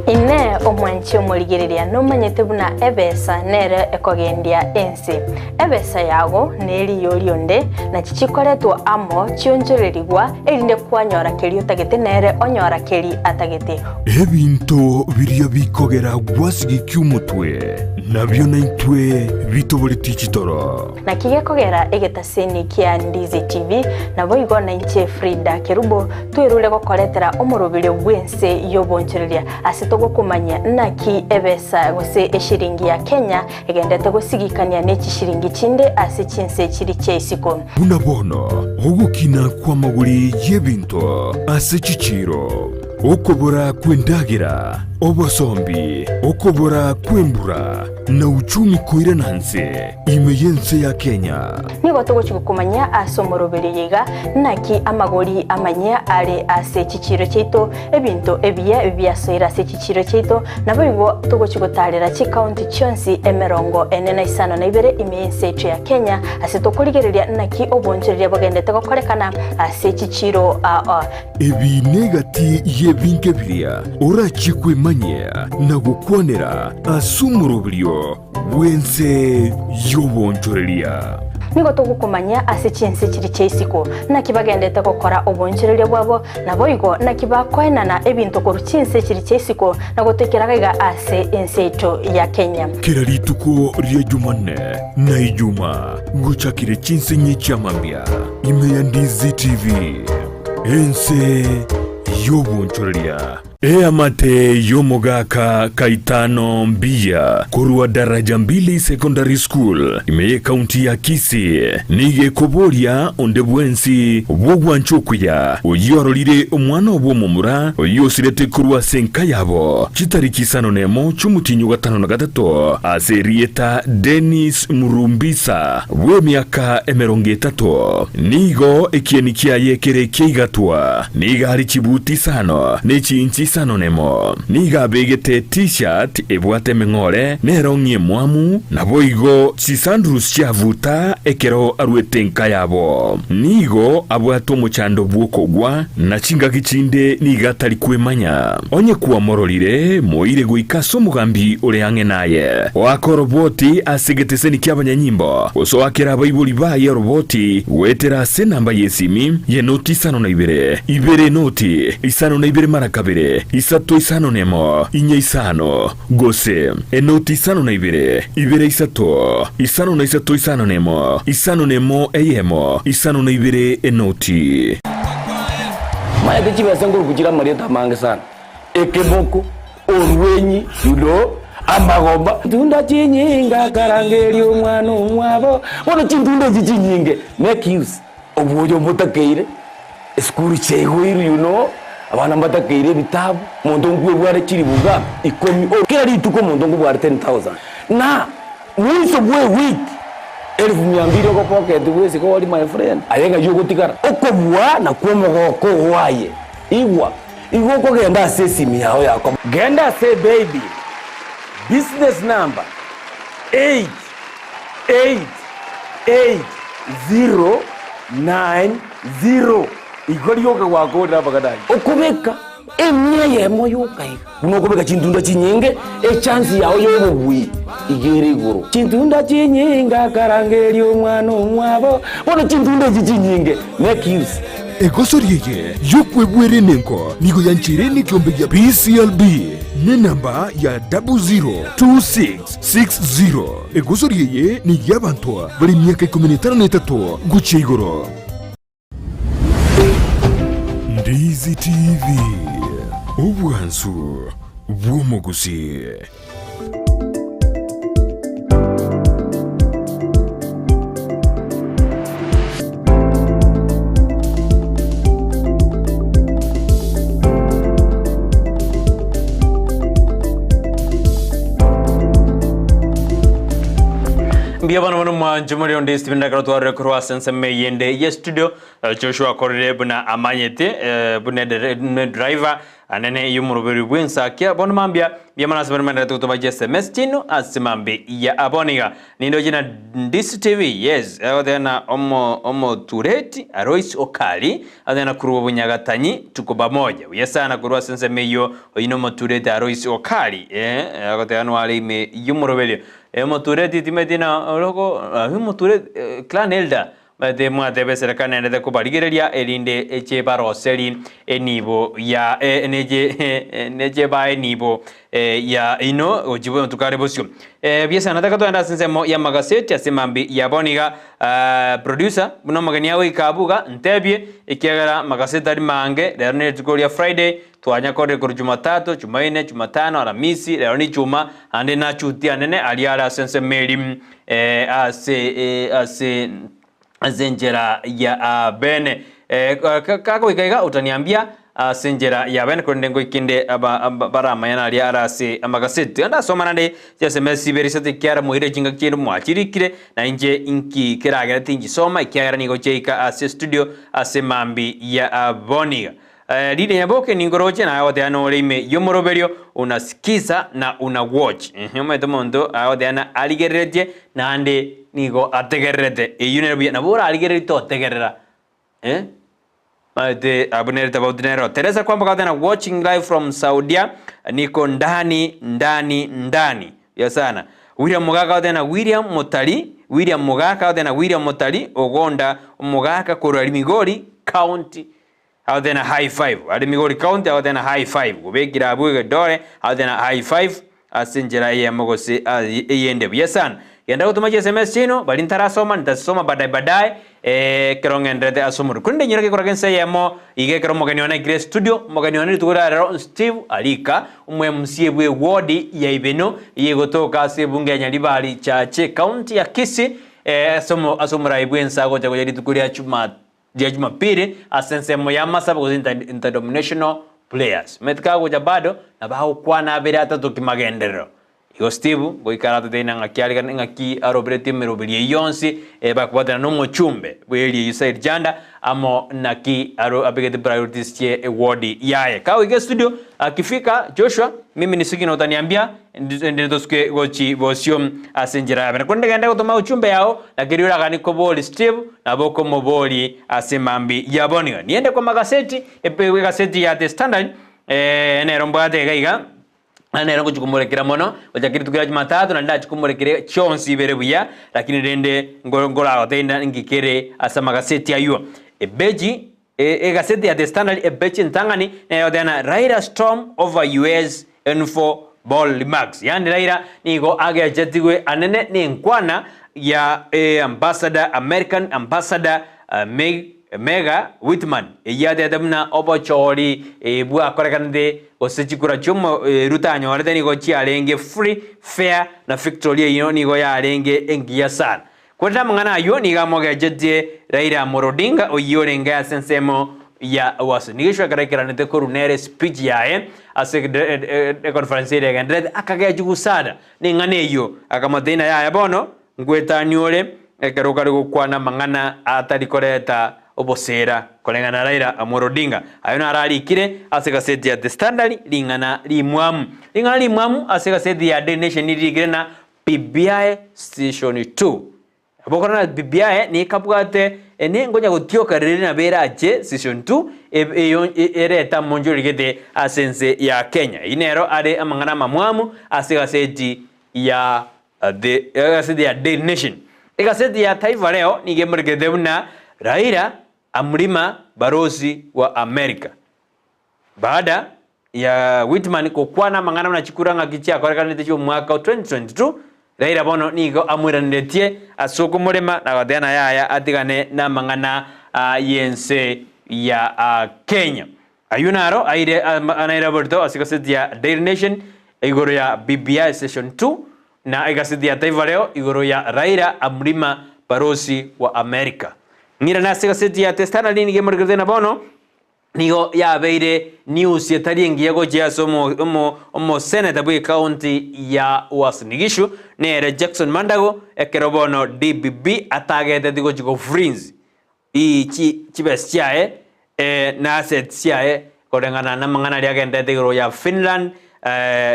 Inee! Omwanchi omorigereria nomanyete buna ebesa nere ekogendia ense? Ebesa yago neriyo rionde, nachi chikoretwa amo chionchorerigwa, erinde kwanyora keria otagete nere onyora keri atagete. Ebinto biria bikogera gwasigikia omotwe, nabio naintwe bitoboretie chitoro. Naki gekogera egetaseni kia Ndizi TV, naboigo nainche Frida Kerubo twerure gokoretera omoroberio bw'ense y'obonchoreria ase togokomanyia naki ebesa gose eshiringi ya Kenya egendete gosigikania ne chishiringi chinde ase chinse chiri chia isiko. Buna bono ogokina kw'amagori y'ebinto ase chichiiro, okobora kw'endagera, obosombi, okobora kw'embura, na uchumi koirana nse. Ime y'ense ya Kenya. Nigo togochia gokomanyia ase omoroberio oyo iga, naki amagori amanyia are ase chichiiro chiaito, ebinto ebiya biasoire ase chichiiro chiaito, naboigo togochia gotaarera chikaunti chionsi emerongo ene na isano na ibere ime y'ense yaito ya Kenya, ase tokorigereria naki obonchoreria bogendete gokorekana ase chichiiro aa. Ebi negati y'ebinto biria orachie kwemanyia na gokwanera ase omoroberio bw'ense y'obonchoreria. Nigo togokomanyia ase chinse chiria chia isiko, naki bagendete gokora obonchoreria bwabo, naboigo naki bakoenana ebinto korwa chinse chiria chia isiko na gotoikera gaiga ase ense yaito ya Kenya. Kera rituko ria Jumanne na Ijuma gochakire chinse inye chia mambia ime ya Ndizi TV, ense y'obonchoreria. Eamate y'omogaka Kaitano Mbiya korwa Daraja Mbili Secondary School ime y'ecounty ya Kisii nigo ekoboria onde bwensi bw'ogwancha okuya oyio arorire omwana obo omomura oyio osirete korwa ase enka yabo chitariki isano nemo chi'omotienyi o gatano na gatato ase erieta Dennis Murumbisa bw'emiaka emerongo etato. Nigo ekieni kiaye kere ekiaigatwa. Nigo are chibuti isano ne chiinchi isano nemo. Nigo abegete T-shirt ebwate emeng'ore na erong'i emwamu, naboigo chisandrusi chiabuta ekero aruete enka yabo. Nigo abwate omochando bw'okogwa, na chingaki chinde nigo atari kwemanya. Onye kwamororire, moire goika ase omogambi ore ang'e naye. Oake oroboti ase egeteseni ki'abanyanyimbo, gose oakere abaibori baye oroboti goetera ase enamba y'esimi y'enoti isano na ibere, ibere enoti, isano na ibere mara kabere, isato isano nemo, inye isano, gose enoti isano na ibere, ibere isato, isano na isato isano nemo, isano nemo eyemo, isano na ibere enoti. Maete chibesa nkoruku chire amarieta amange sana, ekemoko, orwenyi, you know, amagomba. Chintunda chinyinge akarangeria omwana omwabo, bono chintunda echi chinyinge make use obwoyo mbotakeire, esukuru chiaigoirwe you know, abana mbatakeire ebitabu, omonto nkwebware chilifu ngapi? Ikomi, kera rituko omonto nkobware 10,000 na Mwiso bw'ewiki elifu mia mbili ogopocket bwesike ori my friend, aye ng'ai ogotigara? Okobua nakwo omogoko oo aye. Igwa, igo okogenda ase esimi yao ya komo. Genda ase ebaybill, business number 8888090 igo rioka gwakorire amang'ana ayio. Okobeka Emia eyemo yoka iga. Buna okobeka chintunda chinyinge, echansi yao y'obobui iga ere igoro. Chintunda chinyinge akarangeria omwana omwabo, bono chintunda echi chinyinge, make use. Egosori eye y'okwebwera enengo nigo yancheire nekiombe gia PCLB nenamba ya 002660. Egosori eye ney'abanto bare emiaka ikomi na etano na etato gochia igoro. Ndizi TV, obwansu bw'omogusii. Mbuya bono bono mwanche more onde Steven Ndakero twarore korwa ase ensemo eyende ye studio Joshua akorire buna amanyete buna edriver anene y'omoroberi bw'ensakia bono mambia mbuya mono ase baria maendererete gotoma chi sms chiaino ase mambia ya bono iga nindoche na Ndisi TV yes egoteba na omo omotureti Alois Okari agoteba na korwa Bunyagatanyi tuko pamoja buya sana korwa ase ensemo eyio oyio na omotureti Alois Okari eh agoteba nware ime y'omoroberio omotureti timeti na oroko omotureti clan elder Omanyete mwateba eserekari naendete kobarigereria, erinde eche baroseri enibo ya neche neche bae enibo ya ino gochia amatuko are bosio. Biasara nataka togende ase ensemo y'amagaseti ase mambia ya bono iga producer buna omogeni agoika abwo iga ntebie ekiagera amagaseti tari mange rero ne rituko ria Friday twanyakorire korwa Jumatatu, Jumaine, Jumatano, Aramisi, rero ni Ijumaa naende nachuti anene aria are ase ensemo eria ase ase ase enchera ya bene. Kagoika iga otaniambia ase enchera ya bene korende ngoike inde baramanyane aria are ase amagaseti. Genda asoma naende chiasms ibere isato ekiagera moire chingaki chiaino mwachirikire, na inche inki keragere tinchisoma ekiagera nigo chiaika ase estudio ase mambia ya bono iga. Rire nyaboke ninkoroche naye agoteba nore ime y'omoroberio unasikiza na una watch. Ehe omanyete omonto agoteba na arigereretie naende nigo ategererete. Eyio nere buya nabo orarigererie totegerera eh omanyete abwo nere tofauti nero. Teresa kwamboka agoteba na watching live from Saudia niko ndani ndani ndani. Buya sana. William Mogaka agoteba na William Motari William Mogaka agoteba na William Motari ogonda omogaka korwa Migori county Agoteba na high five are Migori county agoteba na high five gobekire abwo egedore agoteba na high five ase enchera eyemo gose eyende buya sana. Genda gotoma chi sms chiaino baria ntarasoma nitasisoma baadaye baadaye ekero ng'enderete ase omorero. Korende inyora gekora gense eyemo iga ekero omogeni one aikire studio, omogeni one rituko ria rero Steve Arika omo MCA bwe eward ya Ibeno eye egotoka ase ebunge ya Nyaribari Chache county ya Kisii ase ase omorai bwense agocha gocha rituko ria Jumatatu. Ria Jumapili ase ensemo y'amasabo gose interdenominational prayers. Omanyete kagocha bado nabo agokwana abere atato kimagenderero. Igo Steve goika aratoteine ng'aki arigane ng'aki aroberetie emeroberi eyio yonsi bakobwatana nomochumbe bw'eria eyio Said Janda amo naki aro abegete priorities chie eward yaye. Kagoika estudio akifika Joshua mimi nisigino utaniambia Ndi tosuke gochi bosio ase enchera yabene. Korende genda gotoma uchumbe yao, na keria oraganie kobori Steve, nabo okomobori ase mambi ya bono. Niende kwa magaseti, egaseti ya The Standard, nero mbwate iga iga, naende nero ngochi komorekera mono, gochaka rituko ria Jumatatu, naende ndachi komorekera chionsi ibere buya, lakini rende ngoragotebie nki kere ase amagaseti aywo. Ebeji Egaseti ya The Standard ebeche entang'ani nero egoteba ng'a Raila storm over US N4 Ball remarks, yaani Raila nigo agechetigwe anene nenkwana ya ambassador American ambassador Mega Whitman eyio atebete buna obochori bwakorekanete gose chikura chiomo Ruto anyorete nigo chiarenge free, fair na victory eyio nigo yarenge engiya sana. Korende amang'ana ayio nigo amogechetie Raila Amolo Odinga oyio orenge ase ensemo ya Uasin Gishu ekero aikeranete korwa nere speech yaye ase econference eria egenderete akagechigwa sana neng'ana eyio akamotebia ng'a yaya bono ngwetanie ore ekero okare gokwana amang'ana atari koreta obosera koreng'ana na Raila Amolo Odinga. Ayio naro arikire ase egaseti ya The Standard ring'ana rimwamu. Ring'ana rimwamu ase egaseti ya Daily Nation ririkire na BBI Station 2. Nabo na BBI nekabwate ene ngonya gotioka riri nabo erache Station 2 eyo erete amonchori gete ase ense ya Kenya. Eyio nero are amang'ana amamwamu ase egaseti ya The egaseti ya Daily Nation. Egaseti ya Taifa Leo nigo emorekete buna Raila. Amrima barosi wa Amerika. Baada ya Whitman gokwana amang'ana buna chikura ng'aki chiakorekanete chi'omwaka o 2022, Raila bono nigo amoiraneretie ase okomorema na goteba na yaya atigane namang'ana y'ense ya Kenya. Ayio naro aire anaire oborito ase egaseti ya Daily Nation igoro ya BBI Session 2 na egaseti ya Taifa Leo igoro ya Raila Amrima Barosi wa Amerika. Ng'irane ase egaseti ya The Standard nigo emorekerete na bono Nigo yabeire news etari engiya gochia ase omoseneta bw'ecounty ya Uasin Gishu nere Jackson Mandago ekero bono DPP atageteti gochia go freeze chibesa chiaye na assets chiaye koreng'ana namang'ana aria agenderete igoro ya Finland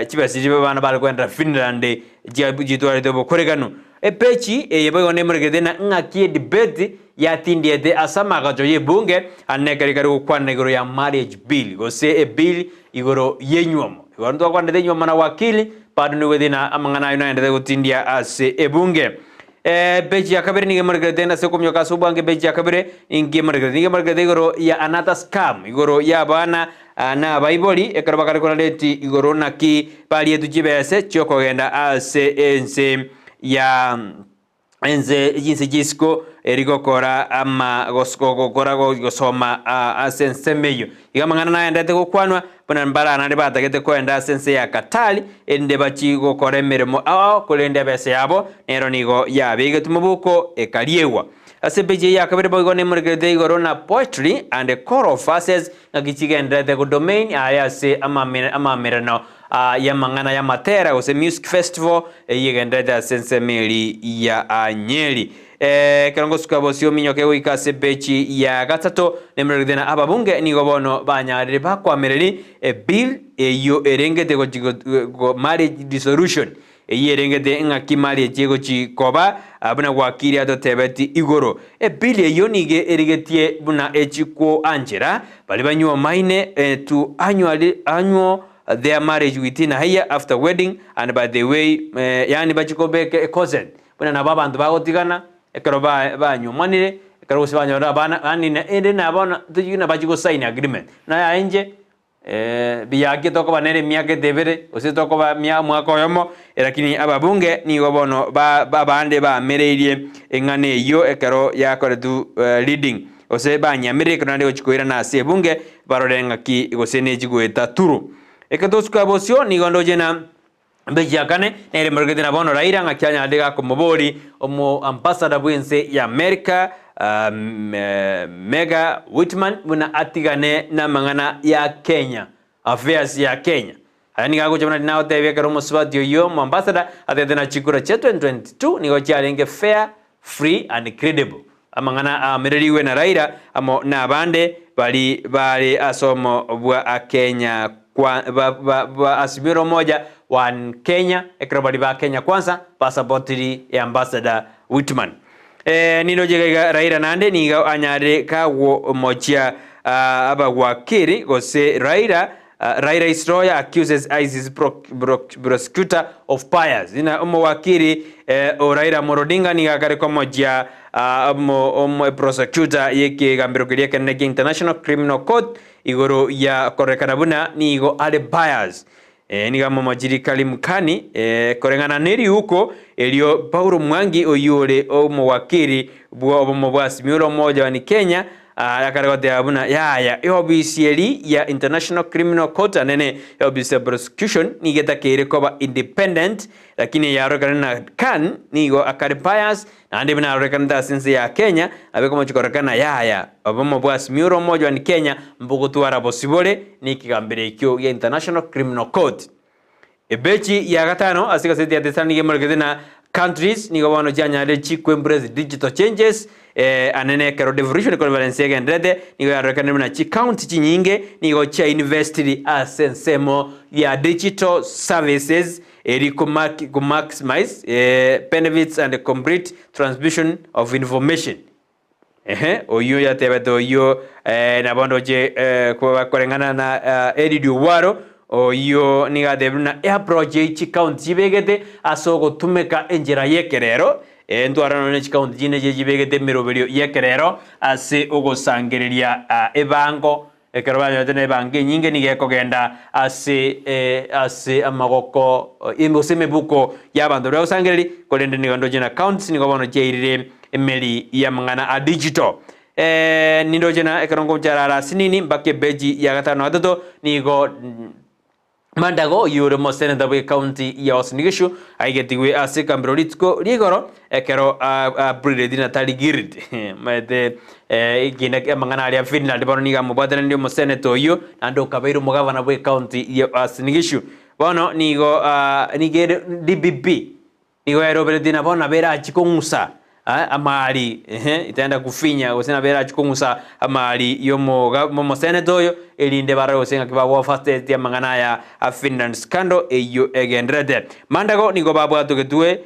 chibesa chiria abana bare koendera Finland chitwarete obokorekanu. Epechi eye boigo nemorekete na ng'aki edebate yatindiete ase amagacho y'ebunge ande ekero ekare gokwana igoro ya marriage bill gose ebill igoro y'enywomo. Igoro ntwakwanete enywomo na wakili bado nigo na amang'ana ayio naendete gotindia ase ebunge. Epeji ya kabere nigo emorekerete ase okominyoka ase obwango epeji ya kabere ninki emorekerete nigo emorekerete igoro ya another scam igoro y'abana na abaibori ekero bakare korareti igoro naki barietwe chibese chiokogenda ase ense ya ense chinse chisiko eri gokora ama gokora gosoma ase ensemo eyio. Iga amang'ana naendete gokwanwa buna mbara naende batagete koenda ase ense ya Katari erinde bachie gokora emeremo ao ao korende ebesa yabo nero nigo yabegetwe moboko ekariegwa. Ase epeji eye ya kabere boigo nemorekerete igoro na poetry and choral verses ng'aki chigendererete godomain aye ase amamerano y'amang'ana y'amatera gose music festival eyio egendererete ase ensemo eri ya Nyeri. Ekero ngosuka bosio ominyoke goika ase epeji ya gatato nemorekerete na ababunge nigo bono banyarire bakwamereri ebill eyio erengete gochi marriage dissolution Eyio erengete ng'aki marriage egochi koba buna gwakiri atotebeti igoro. Ebill eyio nigo erigetie buna echi koanchera baria banywomaine to annually annual their marriage within a year after wedding and by the way yaani bachi kobeka econsent buna nabo abanto bagotigana ekero banywomanire ekero gose banyorire abana yaani ende nabono tochia bachi gosign agreement buna yaye inche Biyaki tokoba nere emiaka etebere, gose tokoba omwaka oyomo, lakini ababunge nigo bono abande baamereirie eng'ana eyio ekero yakoretwe reading, gose banyeamereirie ekero naende egochia koirana ase ebunge barore ng'aki gose nechi goeta through. Ekero togosuka bosio nigo ndoche na Embechi ya kane nere emorogete na bono Raila ng'aki anyarire gakomobori omo ambassador bw'ense ya America Mega Whitman buna atigane namang'ana ya Kenya affairs ya Kenya. Aya nigo agocha buna rinagotebia ekero omosubati oyio omo ambassador atete na chikura chia 2022 nigo chiarenge fair, free and credible. Amang'ana aamererigwe na Raila amo nabande bari bare ase omo bwa Kenya kwa ba ba ba Azimio la Umoja One Kenya ekero bari ba Kenya Kwanza basapotiri Ambassador Whitman. Eh, niroche iga iga Raila naende nigo anyarire kagwomochia abagwakiri gose Raila Raila is lawyer accuses ICC prosecutor of bias. Ina omowakiri o Raila Amolo Odinga nigo akare komochia prosecutor y'ekegambero keria ekenene kia International Criminal Court igoro ya kororekana buna nigo are bias. Nigo amomochirie Karim Khan koreng'ana neriuko erio Paulo Mwangi oyio ore omowakiri bwa obomo bwa Azimio la Umoja One Kenya Akare goteba buna yaya, eofisi eri ya International Criminal Court anene eofisi ya prosecution nigo etakeire koba independent, lakini eyarorekane na Khan nigo akare bias, naende buna arorekanete ase ense ya Kenya abe komochia kororekana yaya, obomo bwa Azimio la Umoja One Kenya mbogotwara bosibore na ekegambero ekio gia International Criminal Court. Ebechi ya gatano ase egaseti ya The Sun nigo emorekete na Countries nigo bono chianyarire chi embrace digital changes anene ekero Devolution Conference egenderete nigo yarorekanire buna chicounty chinyinge nigo chia investiri ase ensemo ya digital services eri ko maximize benefits and complete transmission of information. Ehe, oyio yatebete oyio nabo ndoche koreng'ana na Eliud Owalo, oyio nigo atebire buna eapproach ye chicounty chibegete ase ogotumeka enchera y'ekerero, Ntware nonya ne chikaunti chinde echi chibegete emeroberio y'ekerero ase ogosangereria ebango. Ekero banyorete na ebango enyinge nigo ekogenda ase ase amagoko gose emebuko y'abanto baria bagosangereria, korende nigo ndoche na counties nigo bono chiairire emeri y'amang'ana a digital. Nindoche na ekero ngochara ara asinini mpaka epeji ya gatano na gatato nigo Mandago oyio ore omoseneta bw'ecounty ya Uasin Gishu aigetigwe ase ekambero rituko ri'igoro ekero aburireti na tari guilt. Omanyete ekina amang'ana aria Finland bono nigo amobwatananirie omoseneta oyio naende okabeire omogavana bw'ecounty ya Uasin Gishu. Bono nigo nigo ere DPP Nigo yaroberetie nabo nabo erachie kong'usa amari, ehe, itaenda kufinya, gose nabo erachie kong'usa amari y'omoga omoseneta oyo, erinde barore gose ng'aki bagofasteti amang'ana aya a Finland scandal eyio egendererete. Mandago nigo babwatogetwe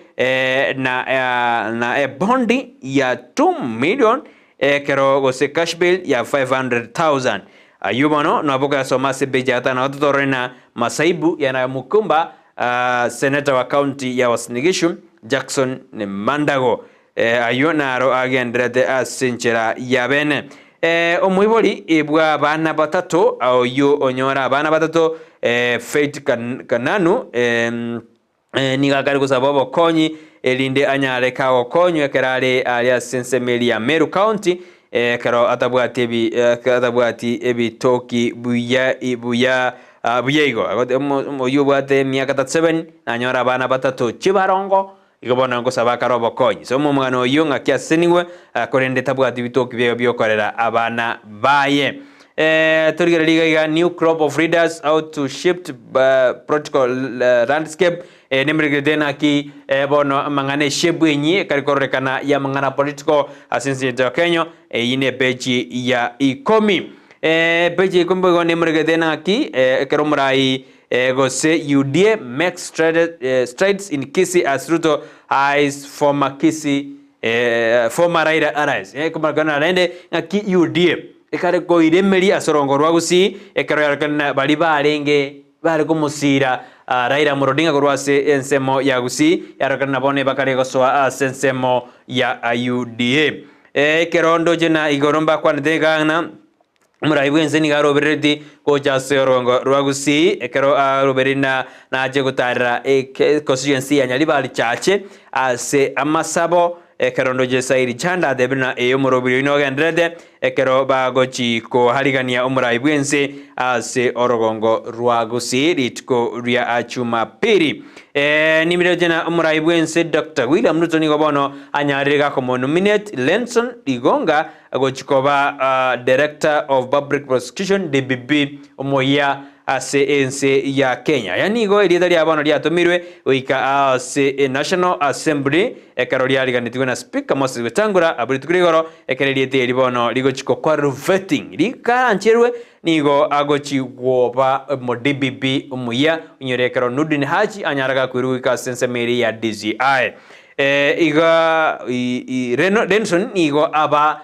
na na ebondi ya 2 million ekero gose cash bail ya 500,000. Ayio bono nabo okoyasoma ase epeji ya gatano na gatato orore na Masaibu ya Mukumba Seneta wa county ya Uasin Gishu Jackson Mandago. Ayio naro agendererete ase enchera ya bene. Omoibori bw'abana batato oyio onyora abana batato Faith Kananu nigo akare gosaba obokonyi erinde anyare kagokonywa ekero are aria ase ensemo eria ya Meru County ekero atabwati ebi atabwati ebitoki buya buya buya igo. Oyio obwate emiaka 37 nanyore abana batato chibarongo igo bono ngosaba akare obokonyi. So omogano oyio ng'aki asesenigwe korende tabwati bitoki biaye biokorera abana baye. Torigererie iga iga new crop of leaders how to shift political landscape Nemeregerete naki bono amang'ana eshape enyi ekare kororekana y'amang'ana political ase ense yaito ya Kenya, eyio ne epeji ya ikomi. Epeji ya ikomi boigo nemeregerete naki ekero omorai gose UDA makes strides in Kisii as Ruto eyes former Kisii former Raila allies. Ekomarekana rende ng'aki UDA ekare koiremeria ase orongo rwa Gusii ekero yarorekana na baria barenge Bare komosiira Raila Amolo Odinga korwa ase ensemo ya Gusii, yarorekana na bono ebakare gosoa ase ensemo ya UDA. Ekero ndoche na igoro mbakwanete iga ng'a omorai bw'ense nigo aroberereti gocha ase orogongo rwa Gusii, ekero arobereiri na nache gotarera constituency ya Nyaribari Chache ase amasabo. Ekero ndoche Sairi Chanda atebire na ee omorobiri oino ogendererete, ekero bagochi koharigania omorai bw'ense ase orogongo rwa Gusii rituko ria Jumapili. Nimiroche na omorai bw'ense Doctor William Ruto nigo bono anyarire gakomonominate Lenson Igonga gochi koba Director of Public Prosecution, DPP, omoyia ase ense ya Kenya. Aya nigo erieta ria bono riatomirwe goika ase National Assembly ekero riariganetigwe na Speaker Moses Wetangula abwo rituko ria igoro, ekero erieta eri bono rigochi gokora vetting rikarancherwe nigo agochi gwoba omo DPP omuya onyore ekero Nurdin Haji anyara gakoirwa goika ase ensemo eria ya DCI. Iga Renson nigo aba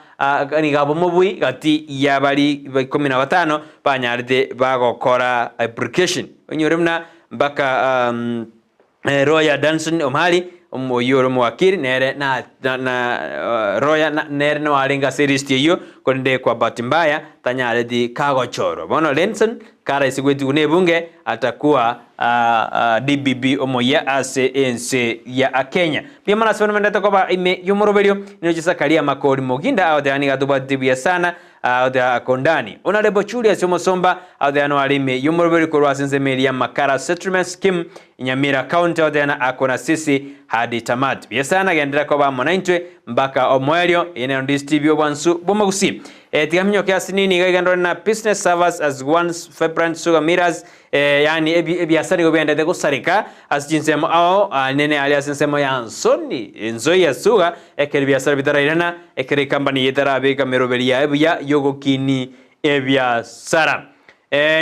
nigo aba omobui gati y'abari ikomi na batano banyarete bagokora application. Onyore buna mpaka Roya Danson Omari oyio ore omowakiri nere na na Roya nere noarenge ase elist eyio korende kwa bahati mbaya tanyareti kagochorwa. Bono Renson karaise goetigwa na ebunge atakuwa DBB omoyia ase ense ya Kenya. Mbuya mono ase buna mendete koba ime y'omoroberio, ninoche Zakaria Makori Moginda agoteba nigo atobwatete buya sana agoteba Akondani. Honourable Julius Omosomba agoteba noare ime y'omoroberio korwa ase ensemo eria ya Makara Settlement Scheme Nyamira County agoteba na ako na sisi hadi tamati. Buya sana genderera koba amo naintwe mpaka omoerio. Eye nero Ndisi TV obwansu bw'omogusii. Tiga minyoke ase nini iga iga ndore na business servers as once vibrant sugar millers Yaani ebiasara nigo biaendete gosareka ase chinsemo ao nene aria ase ensemo ya Nsoni, Nzoia Sugar, ekero ebiasara bitarairana, ekero ecompany eye etarabeka meroberi yaye buya y'ogokini ebiasara.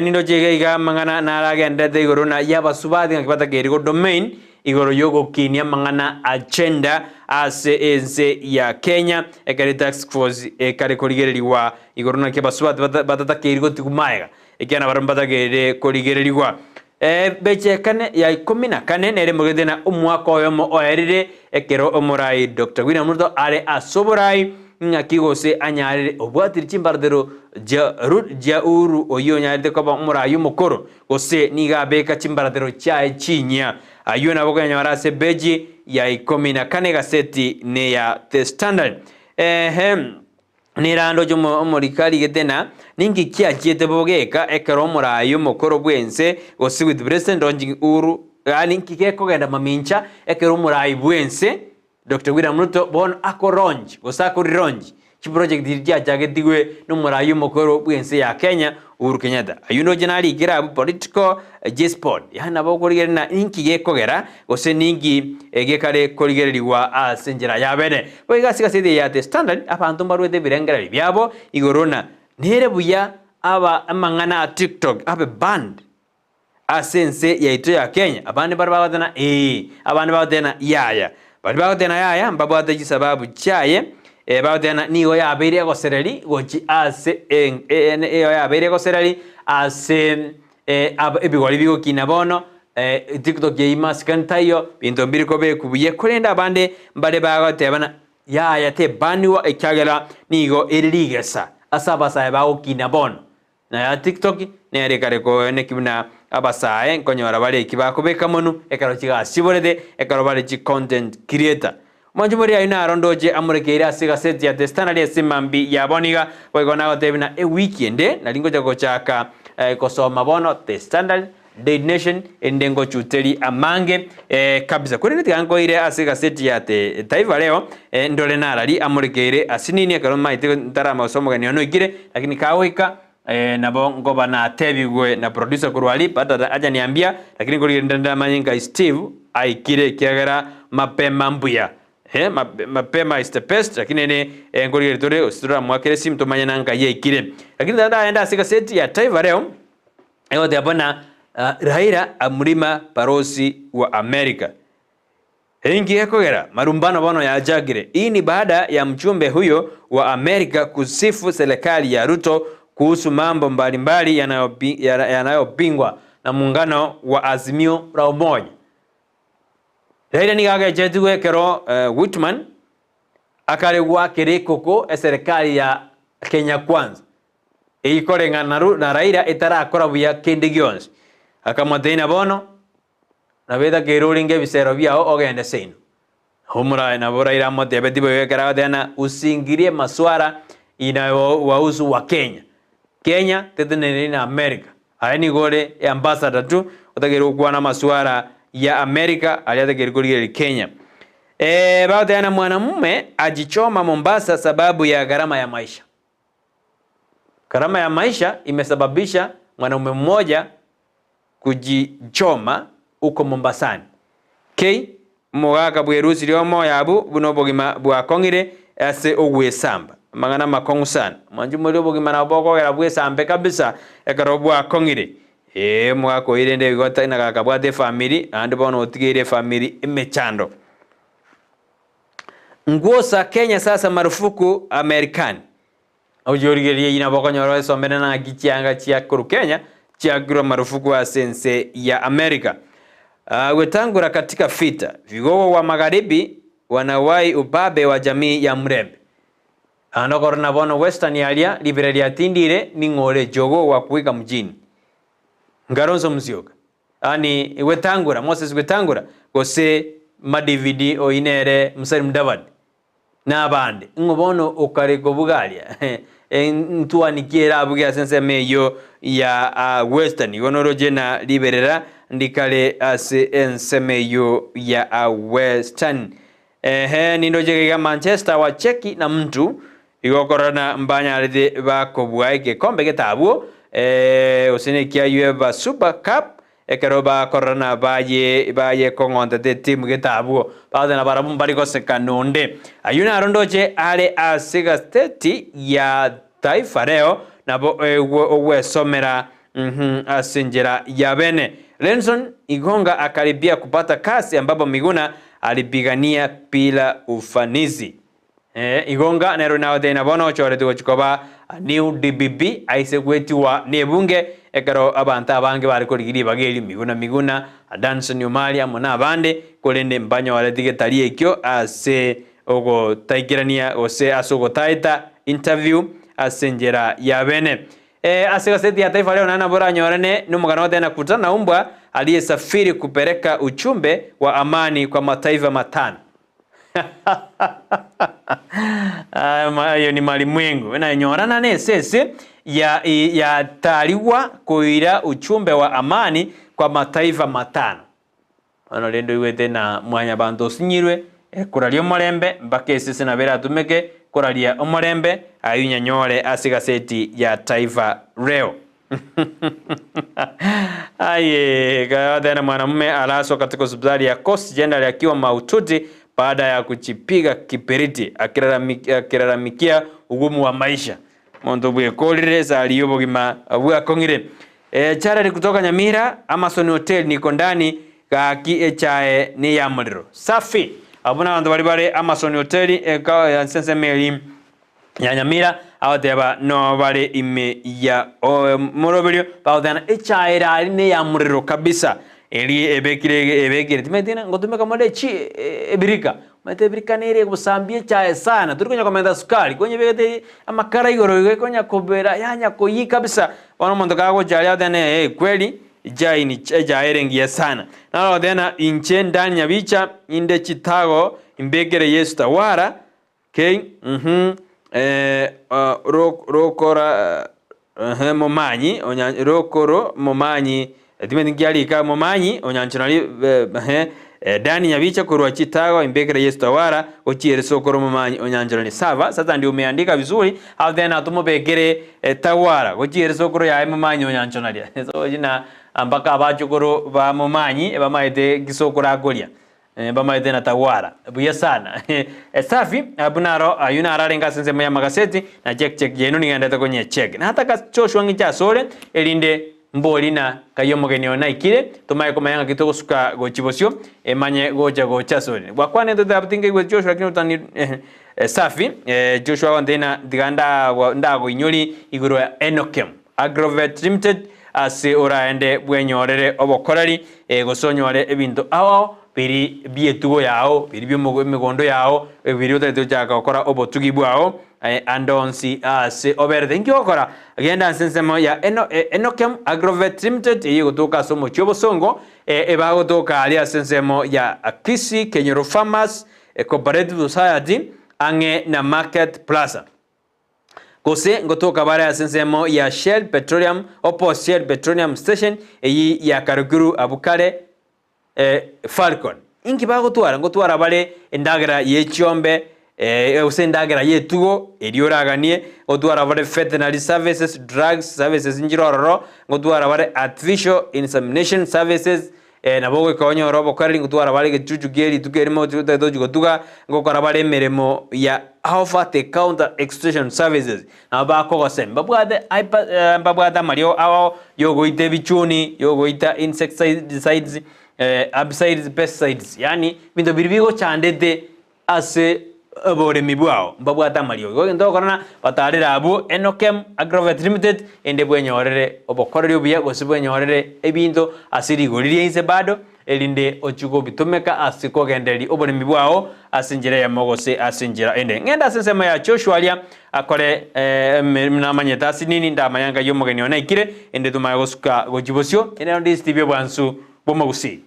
Nindoche iga iga amang'ana naragenderete igoro na y'abasubati ng'aki batakeire go domain igoro y'ogokinia amang'ana a gender ase ense ya Kenya, ekero etask force ekare korigererigwa igoro naki abasubati batatakeiri gotigwa magega. Ekiagera nabarabwo mbatagerire korigererigwa. Ebechekane ya ikomi na kane nere mogete na omwaka oyomo oerire ekero omorai Doctor William Ruto are ase oborai ng'aki gose anyarire obwatiri chimbaratero chia chia Uhuru oyio onyarete koba omorai omokoro gose nigo abeka chimbaratero chiaye chinyia. Ayio nabo okonyanyora ase ebeji ya ikomi na kane egaseti neya The Standard. Ehe. Nerandoche omorikari gete na ninki kiachiete bogeka ekero omoraai omokoro bw'ense gose with President launching Uhuru yaani nki gekogenda mamincha ekero omoraai bw'ense Doctor William Ruto bono ako launch gose ako relaunch chiproject chiria chiachagetigwe nomoraai omokoro bw'ense ya Kenya Uhuru Kenyatta. Ayio ndoche narikire abwo political G-spot yaani nabo okorigereria na ninki gekogera gose ninki gekare korigererigwa ase enchera ya bene. Boigo ase egaseti eye ya The Standard abanto mbaruete ebirengererio biabo igoro na nere buya aba amang'ana a TikTok abe banned ase ense yaito ya Kenya. Abande mbare bagoteba ee, abande bagoteba yaya. Baria bagoteba yaya mbabwate chisababu chiaye, bagoteba nigo yabeire egosereri gochi ase nigo yabeire egosereri ase ebigori bigokina bono, TikTok eyio masikani taiyo, binto mbiri kobekwa buya, korende abande mbare bagoteba ng'a yaya tebaniwa ekiagera nigo ere rigesa ase abasae bagokina bono. Na ya TikTok nere ekare koeneki buna abasae nkonyora bare eki bakobeka monwe ekero chigasiborete ekero bare chi content creator. Omonche moria ayio naro ndoche amorekeire ase egaseti ya The Standard ase mambia ya bono iga, boigo nagotebia buna ewiki ende nari ngocha gochaka gosoma bono The Standard, Daily Nation erinde ngochuterie amange kabisa. Korende tiga nkoire ase egaseti ya The Taifa Leo ndore narari amorekeire asinini ekero maete ntarama gose omogeni one oikire, lakini kagoika nabo nkoba natebigwe na producer korwa aria but ajaniambia lakini nkorigereria ndamanye ngai Steve aikire ekiagera mapema mbuya eh mapema is the best lakini ere nkorigereria tore gose toramoakere esimu tomanye na ngai aikire. Lakini tata ndagende ase egaseti ya Taifa Leo egoteba buna Raila amurima barosi wa America. Inki gekogera marumbano bono yachakire? Hii ni baada ya mchumbe huyo wa Amerika kusifu serikali ya Ruto kuhusu mambo mbalimbali yanayopingwa na muungano wa Azimio la Umoja. Raila nigo agechetigwe ekero Whitman akare goakera ekoko eserekari ya Kenya Kwanza eyikoreng'ana na Raila etarakora buya kende gionsi. Akamotebia na bono Nabo etakeire orenge ebisero biao ogende seino. Omoraai nabo Raila amotebetie boigo ekero agoteba ng'a usiingirie maswara inayowahusu Wakenya. Kenya teteneneri na America. Aye nigo ore eambassador tu otakeire gokwana amaswara ya America aria atakeire korigereria Kenya. Eeh bagoteba ng'a mwanamume ajichoma Mombasa sababu ya gharama ya maisha. Gharama ya maisha imesababisha mwanaume mmoja kujichoma uko Mombasani. K. Omogaka bwerusirie omoyo abwo buna obogima bwakong'ire ase ogwesamba. Amang'ana amakong'u sana. Mwanche morie obogima nabo bokogera bwesambe kabisa ekero bwakong'ire. Ee, omogaka oyio rende igo na gakabwate efamiri naende bono otigeire efamiri emechando. Nguo za Kenya sasa marufuku Amerikani. Oyorigereria eyio nabo okonyora oesomere naki chianga chia korwa Kenya chiakirwe marufuku ase ense ya America. Gwetangura katika vita, vigogo wa magharibi wanawai ubabe wa jamii ya Mrembe. Naende okorora bono Western aria ribera riatindire ning'o ore jogoo wa kuwika mjini. Nkaronso Musyoka. Yaani Wetangura, Moses Wetangura, gose Madividi oyio nere Musalia Mudavadi. Na abande, ng'o bono okare kobuga aria? Ntwani ki erabuge ase ensemo eyio ya Western? Igo noroche na riberera ndikare ase ensemo eyio ya Western. Ehe, nindoche iga Manchester wacheki na mtu igo okorora mbanyarete bakobua egekombe getabwo gose nekia UEFA Super Cup Ekero bakororana baye bayekong'ontete etimu gete abwo, bagoteba barabwo mbari goseka nonde. Ayio naro ndoche are ase egaseti ya Taifa Leo, nabo ogwesomera ase enchera ya bene. Lenson Igonga akaribia kupata kazi ambapo Miguna alipigania bila ufanisi. Igonga nero nagotebia bono ochoretwe gochia koba new DPP aise gwetiwa nebunge ekero abanto abange bare korigia ribaga erio Miguna Miguna, Danson Omari amo nabande, korende mbanyoreti getari ekio ase ogotaikerania gose ase ogotaeta interview ase enchera ya bene. Ase egaseti ya Taifa Leo naende nabo oranyorane nomogano goteba na Kutana na Umbwa aliyesafiri kupeleka ujumbe wa amani kwa mataifa matano. Ayo ni malimwengu. Nanyorana nesese ya yatariwa koira ujumbe wa amani kwa mataifa matano. Bono rende oigwete na mwanyabanto osinyirwe koraria omorembe mpaka esese nabo eratumeke koraria omorembe ayio nyanyore ase egaseti ya Taifa Leo. Aye, tena mwanamume alaswa katika hospitali ya Coast General akiwa mahututi baada ya kujipiga kiberiti akilalamikia ugumu wa maisha. Monto bwekorire esari y'obogima bwakong'ire. Eh, Charity kutoka Nyamira, Amazon Hotel niko ndani gaki echae ni ya morero. Safi. Abwo nabanto baria bare Amazon Hotel eka ase ensemo eri ya Nyamira agoteba no bare ime ya moroberio bagoteba echae ere aria ne ya morero kabisa eri ebekire ebekire timanyeti ng'a ngotumeka more chi ebirika omanyete ebirika nere egosambia echae sana tori konya komenta sukari konyebegete amakara igoro igo ekonya kobera yanya koyia kabisa bono omonto kagocha aria agoteba eh kweli echae ni echae ere engiya sana. Naro agoteba ng'a inche ndani nyabicha inde chitago imbekere Yesu tawara Kei, uhum, eh, ro, rokora, ehe, momanyi, onya, rokoro momanyi, timanyeti nki arika momanyi, onyancho nari, ehe, Dani Nyabicha korwa Chitago, imbekere Yesu tawara, gochiere sokoro momanyi onyanchorani. Sawa, sasa ndio umeandika vizuri, alafu then atomobekere tawara, gochiere sokoro yaye momanyi onyanchonaria. So jina mpaka abachokoro ba momanyi, bamaete gisokoro akoria. Bamaete na tawara buya sana. Safi abwo naro ayio naro arenge ase ensemo y'amagaseti na check check yaino nigendete konye check. Nataka Joshua ng'iche asore erinde mbori na kai omogeni oyo naikire tomanye komanya ng'aki togosuka gochia bosio emanye gocha gocha asore. Gwakwanete toteba tinkaigweti Joshua lakini otani safi Joshua agontebia ng'a tiga ndagoinyori igoro ya Enokem Agrovet Limited ase oraende bwenyorere obokoreri, gose onyore ebinto ao ao biri bi'etugo yao, biri bi'emegondo yao, biri otagete gochaka gokora obotugi bwao, ande onsi ase oberete. Inki ogokora? Genda ase ensemo ya Enokem Agrovet Limited, eyio egotoka ase omochie obosongo, ebagotoka aria ase ensemo ya Kisii Kenyoro Farmers Cooperative Society, ang'e na Market Plaza. Gose ngotoka bare ase ensemo ya Shell Petroleum, opposite Shell Petroleum Station, eyio ya Karuguru abwo kare, Falcon. Inki bagotwara? Ngotwara bare endagera ye chiombe, gose endagera y'etugo eria oraganie, ngotwara bare veterinary services, drugs services nchire ororo, ngotwara bare artificial insemination services, Nabo goika onyore obokoreri ngotwara bare egechuchu kie rituko erimo otagete gochia gotuga, ngokora bare emeremo ya over the counter extension services, nabo bakogosemi mbabwate hyper mbabwate amariogo ao yogoita ebichuni, yogoita insecticides, herbicides, pesticides, yaani ebinto biria bigochandete Ase oboremi bwao mbabwate amariogi. Igo egento ogokora na batarere abwo Enokem Agrovet Limited, ende bwenyorere obokoreri obuya gose bwenyorere ebinto ase rigori ria inse bado, erinde ochie gobitomeka ase kogendereria oboremi bwao ase enchera eyemo gose ase enchera ende. Ng'ende ase ensemo ya Joshua aria akore namanyete ase nini ndamanya ngai omogeni one aikire, ende tomanye gosuka gochia bosio, ere onde Steve Obwansu bw'omogusii.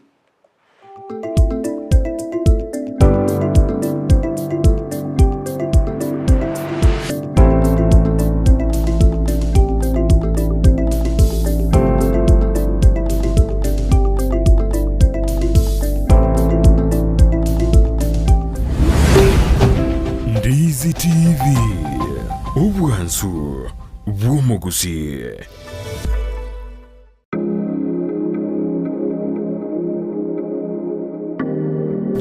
Ndizi TV, obwansu bw'omogusii.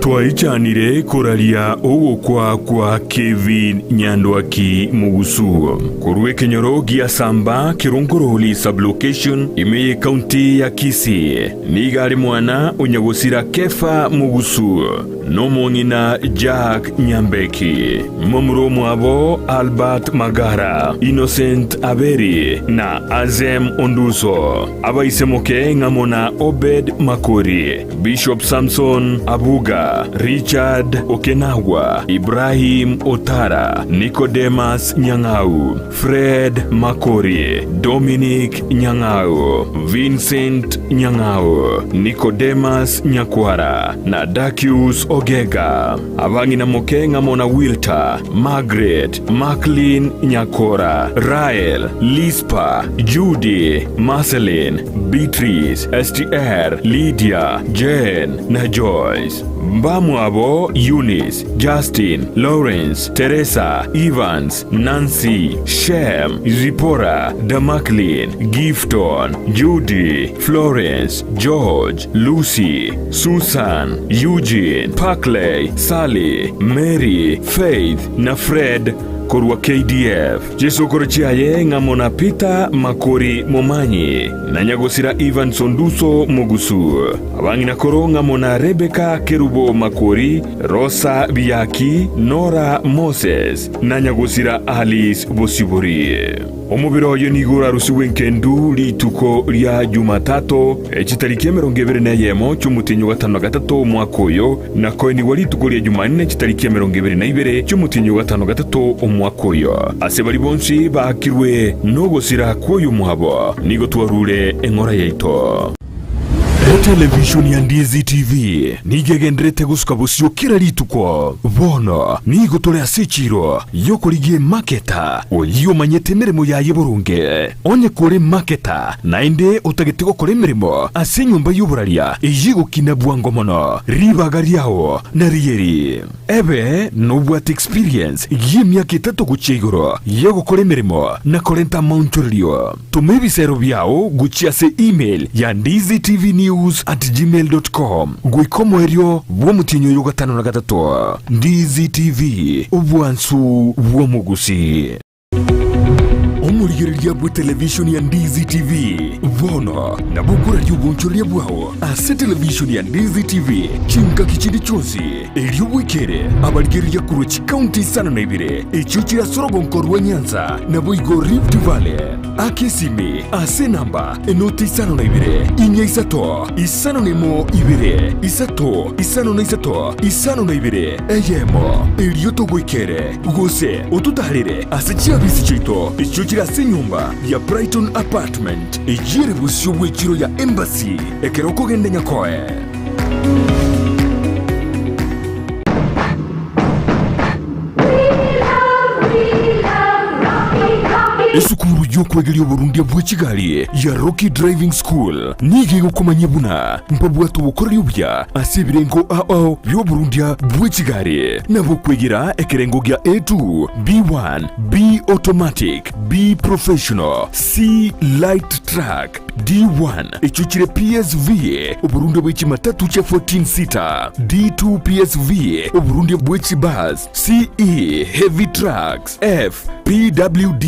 Twaichanire koraria ogokwa kwa Kevin Nyandwaki Mugusu korwa ekenyoro gia Samba Kerongoroli sub-location ime y'ecounty ya Kisii. Nigo are mwana o nyagosira Kefa Mugusu. Nomong'ina Jack Nyambeki, momura omwabo Albert Magara, Innocent Aberi na Azem Onduso, abaisemoke ng'amo na Obed Makori, Bishop Samson Abuga, Richard Okenagwa, Ibrahim Otara, Nicodemus Nyang'au, Fred Makori, Dominic Nyang'au, Vincent Nyang'au, Nicodemus Nyakwara, na Dakius Ogega. Abang'ina moke ng'amo na Wilta, Margaret, Macklin Nyakora, Rael, Lispa, Judy, Marceline, Beatrice, STR, Lydia, Jane, na Joyce. Mbamwabo Eunice, Justin, Lawrence, Teresa, Evans, Nancy, Shem, Zipporah, Damaklin, Gifton, Judy, Florence, George, Lucy, Susan, Eugene, Parkley, Sally, Mary, Faith na Fred korwa KDF. Chisokoro chiaye ng'amo na Peter Makori Momanyi na nyagosira Evans Onduso Mogusu. Abang'ina koro ng'amo na Rebecca Kerubo Makori, Rosa Biaki, Nora Moses na nyagosira Alice Bosibori. Omobere oye nigo orarusigwe enkendu rituko ria Jumatato, chitariki 21 chi'omotienyi o gatano na gatato omwaka oyo, na koenigwa rituko ria Jumanne chitariki 22 chi'omotienyi o gatano na gatato omwaka oyo. Ase baria bonsi baakirwe nogosira kw'oyomwabo, nigo twarure eng'ora yaito. Etelevishoni ya Ndizi TV nigo egendererete gosuka bosio kera rituko. Bono nigo tore ase echiiro y'okorigia emaketa oyio omanyete emeremo yaye boronge. Onye kore emaketa naende otagete gokora emeremo ase enyomba y'oboraria eyio egokina bwango mono, ribaga riao narieri. Ebe nobwate experience y'emiaka etato gochia igoro y'ogokora emeremo na korenta amaonchorerio. Toma ebisero biao gochia ase email ya ndizitvnews@gmail.com goika omoerio bw'omotienyi oyo gatano na gatato. Ndizi TV, obwansu bw'omogusi. Omorigereria bw'etelevishoni ya Ndizi TV bono nabo okoraria obonchoreria bwao ase televishoni ya Ndizi TV chingaki chinde chionsi, erio bwekere abarigereria korwa chikaunti isano na ibere echio chire ase orogonko rwa Nyanza naboigo Rift Valley. Aka esimi ase enamba enoti 52 4 5 01 2 3 53 52 eyemo, erio togoikere gose ototaarere ase chiabisi chiaito echio chire ase enyomba ya Brighton Apartment, eyio ere bosio bw'echiro ya Embassy ekero okogenda Nyakoe. Esukuru y'okwegeria oborundia bwe chigari ya Rocky Driving School nigo egokomanyia buna mbabwate obokoreri obuya ase ebirengo ao bi'oborundia bwe chigari, nabo okwegera ekerengo gia A2, B1, B Automatic, B Professional, C Light Truck, D1 echio chire PSV, oborundia bwe chimatatu chia 14 seater, D2 PSV, oborundia bwe chibus, CE, Heavy Trucks, F, PWD,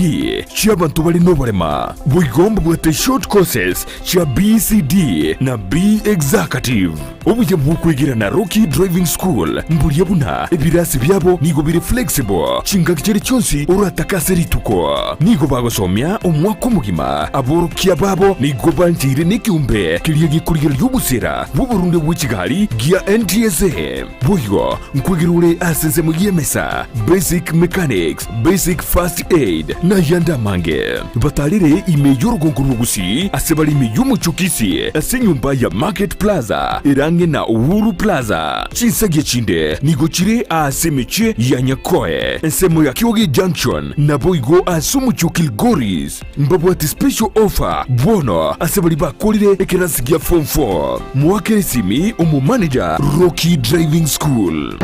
chi'abanto bare noborema. Boigo mbabwate short courses chia BCD na B Executive. Obuya bw'okwegera na Rocky Driving School mboria buna ebirasi biabo nigo bire flexible chingaki chiria chionsi oratake ase rituko. Nigo bagosomia omwaka omogima. Aborokia babo nigo bancheire nekeombe keria gekorigereria obosera bw'oborundia bwe chigari gia NTSA. Boigo nkwegera ore ase ensemo y'emesa, basic mechanics, basic first aid, na ayande amange. Batarere ime y'orogongo rw'Ogusii ase bare ime y'omochie o Kisii ase enyomba ya Market Plaza ere ang'e na Uhuru Plaza. Chinsagia chinde nigo chire aase emechie ya Nyakoe, ensemo ya Kioge Junction, naboigo ase omochie o Kilgoris. Mbabwate special offer bono ase baria bakorire ekerasi gia form 4. Moakere esimi omomanager Rocky Driving School.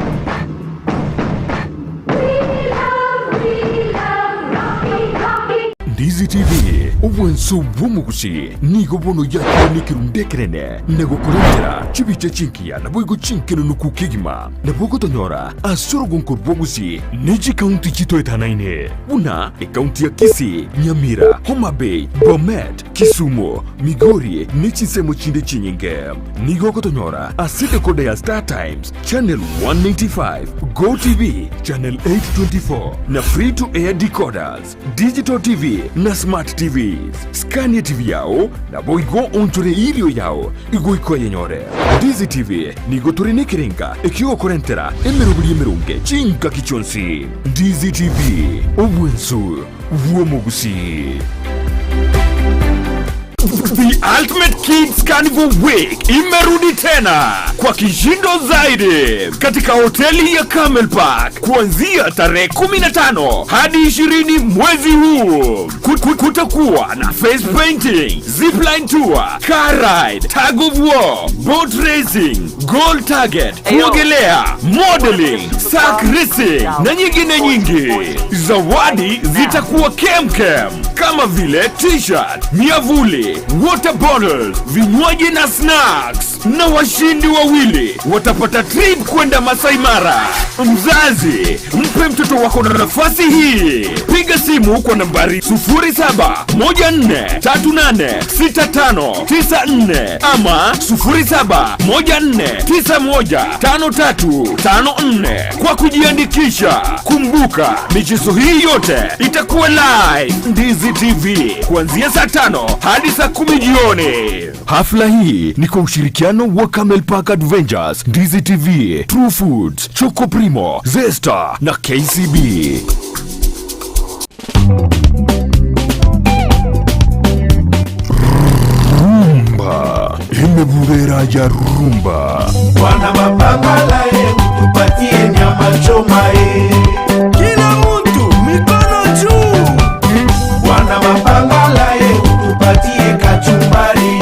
Ndizi TV, obwanso bw'omogusi, nigo bono yakire nekerundu ekenene na gokorentera chibicha chingiya naboigo chinkenenuku kegima. Nabo ogotonyora ase orogonko rw'ogusi ne chikaunti chitoetanaine buna ekaunti ya Kisii, Nyamira, Homa Bay, Bomet, Kisumu, Migori ne chinsemo chinde chinyinge. Nigo ogotonyora ase decoder ya Star Times, channel 195, Go TV, channel 824 na free to air decoders, digital TV na smart TVs. Scan etv yao naboigo onchore irio yao igoika oyenyore. Ndizi TV nigo tore nekerenga ekiogokorentera emeroberi emeronge chingaki chionsi. Ndizi TV, obwensu bw'omogusii. The Ultimate Kids Carnival Week imerudi tena kwa kishindo zaidi katika hoteli ya Camel Park kuanzia tarehe 15 hadi 20 mwezi huu. Kutakuwa na face painting, zipline tour, car ride, tug of war, boat racing, goal target, kuogelea, modeling, sack racing na nyingine nyingi. Zawadi zitakuwa kemkem kama vile t-shirt, miavuli, water bottles, vinywaji na snacks. Na washindi wawili watapata trip kwenda Masai Mara. Mzazi, mpe mtoto wako na nafasi hii. Piga simu kwa nambari 0714386594 ama 0714915354 kwa kujiandikisha. Kumbuka, michezo hii yote itakuwa live Ndizi TV kuanzia saa 5 hadi saa 10 jioni. Hafla hii ni kwa ushirikiano wa Camel Park Adventures, Ndizi TV, True Foods, Choco Primo, Zesta na KCB. Rumba imeburera ya rumba. Bwana mapambala ye, tupatie nyama choma ye. Kila mtu mikono juu. Bwana mapambala ye, tupatie kachumbari.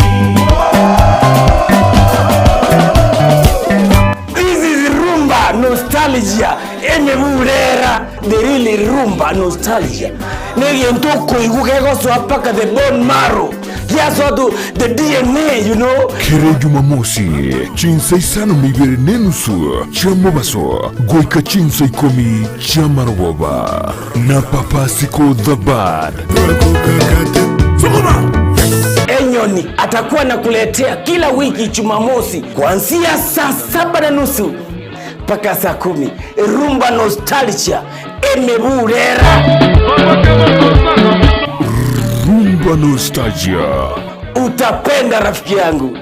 This is rumba nostalgia emeburera the really rumba nostalgia negento koigu kegosoa paka the bone marrow giasoa to the DNA, you know. Kere Jumamosi chinsa isano na ibere n'enusu chia mobaso goika chinsa ikomi chia marogoba na Papa Siko the Bad. Enyoni atakuwa nakuletea kila wiki Jumamosi kuanzia saa 7:30 mpaka saa 10. Rumba nostalgia emeburera. Rumba nostalgia. Utapenda rafiki yangu.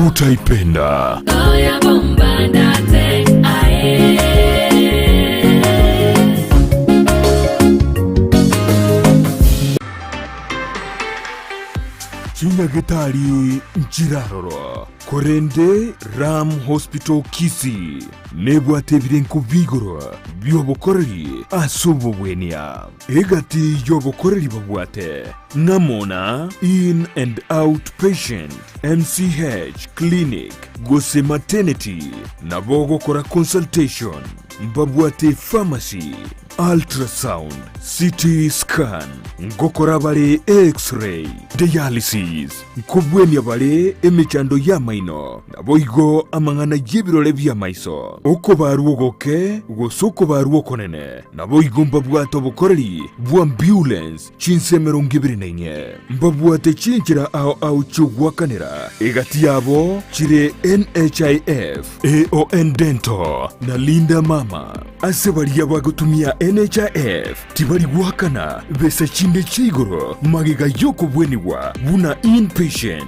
Utaipenda. Chinyagetari nchiraroro korende Ram Hospital Kisii nebwate ebirenko bigoro biobokoreri ase obobwenia egati yobokoreri babwate ng'amona in and out patient MCH clinic gose maternity nabo gokora consultation mbabwate pharmacy ultrasound CT scan ngokora bare x-ray dialysis nkobwenia bare emechando ya maino naboigo amang'ana y'ebirore bya maiso okobarwa ogoke gose okobarwa okonene naboigo mbabwate obokoreri bwa ambulance chinsemero ngibiri na inye mbabwate chinchira ao ao chiogwakanera egati yabo chire NHIF AON Dental na Linda Mama ase baria bagotumia NHIF tibari gwakana besa chinde chigoro magega yokobwenigwa buna inpatient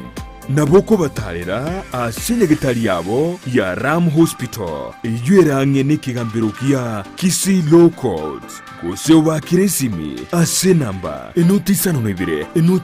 naboko batarera ase nyagetari yabo ya Ram Hospital eyo erang'e n'ekegambero kia Kisii Law Courts gose obakire esimi ase namba enoti isano na ibere enoti.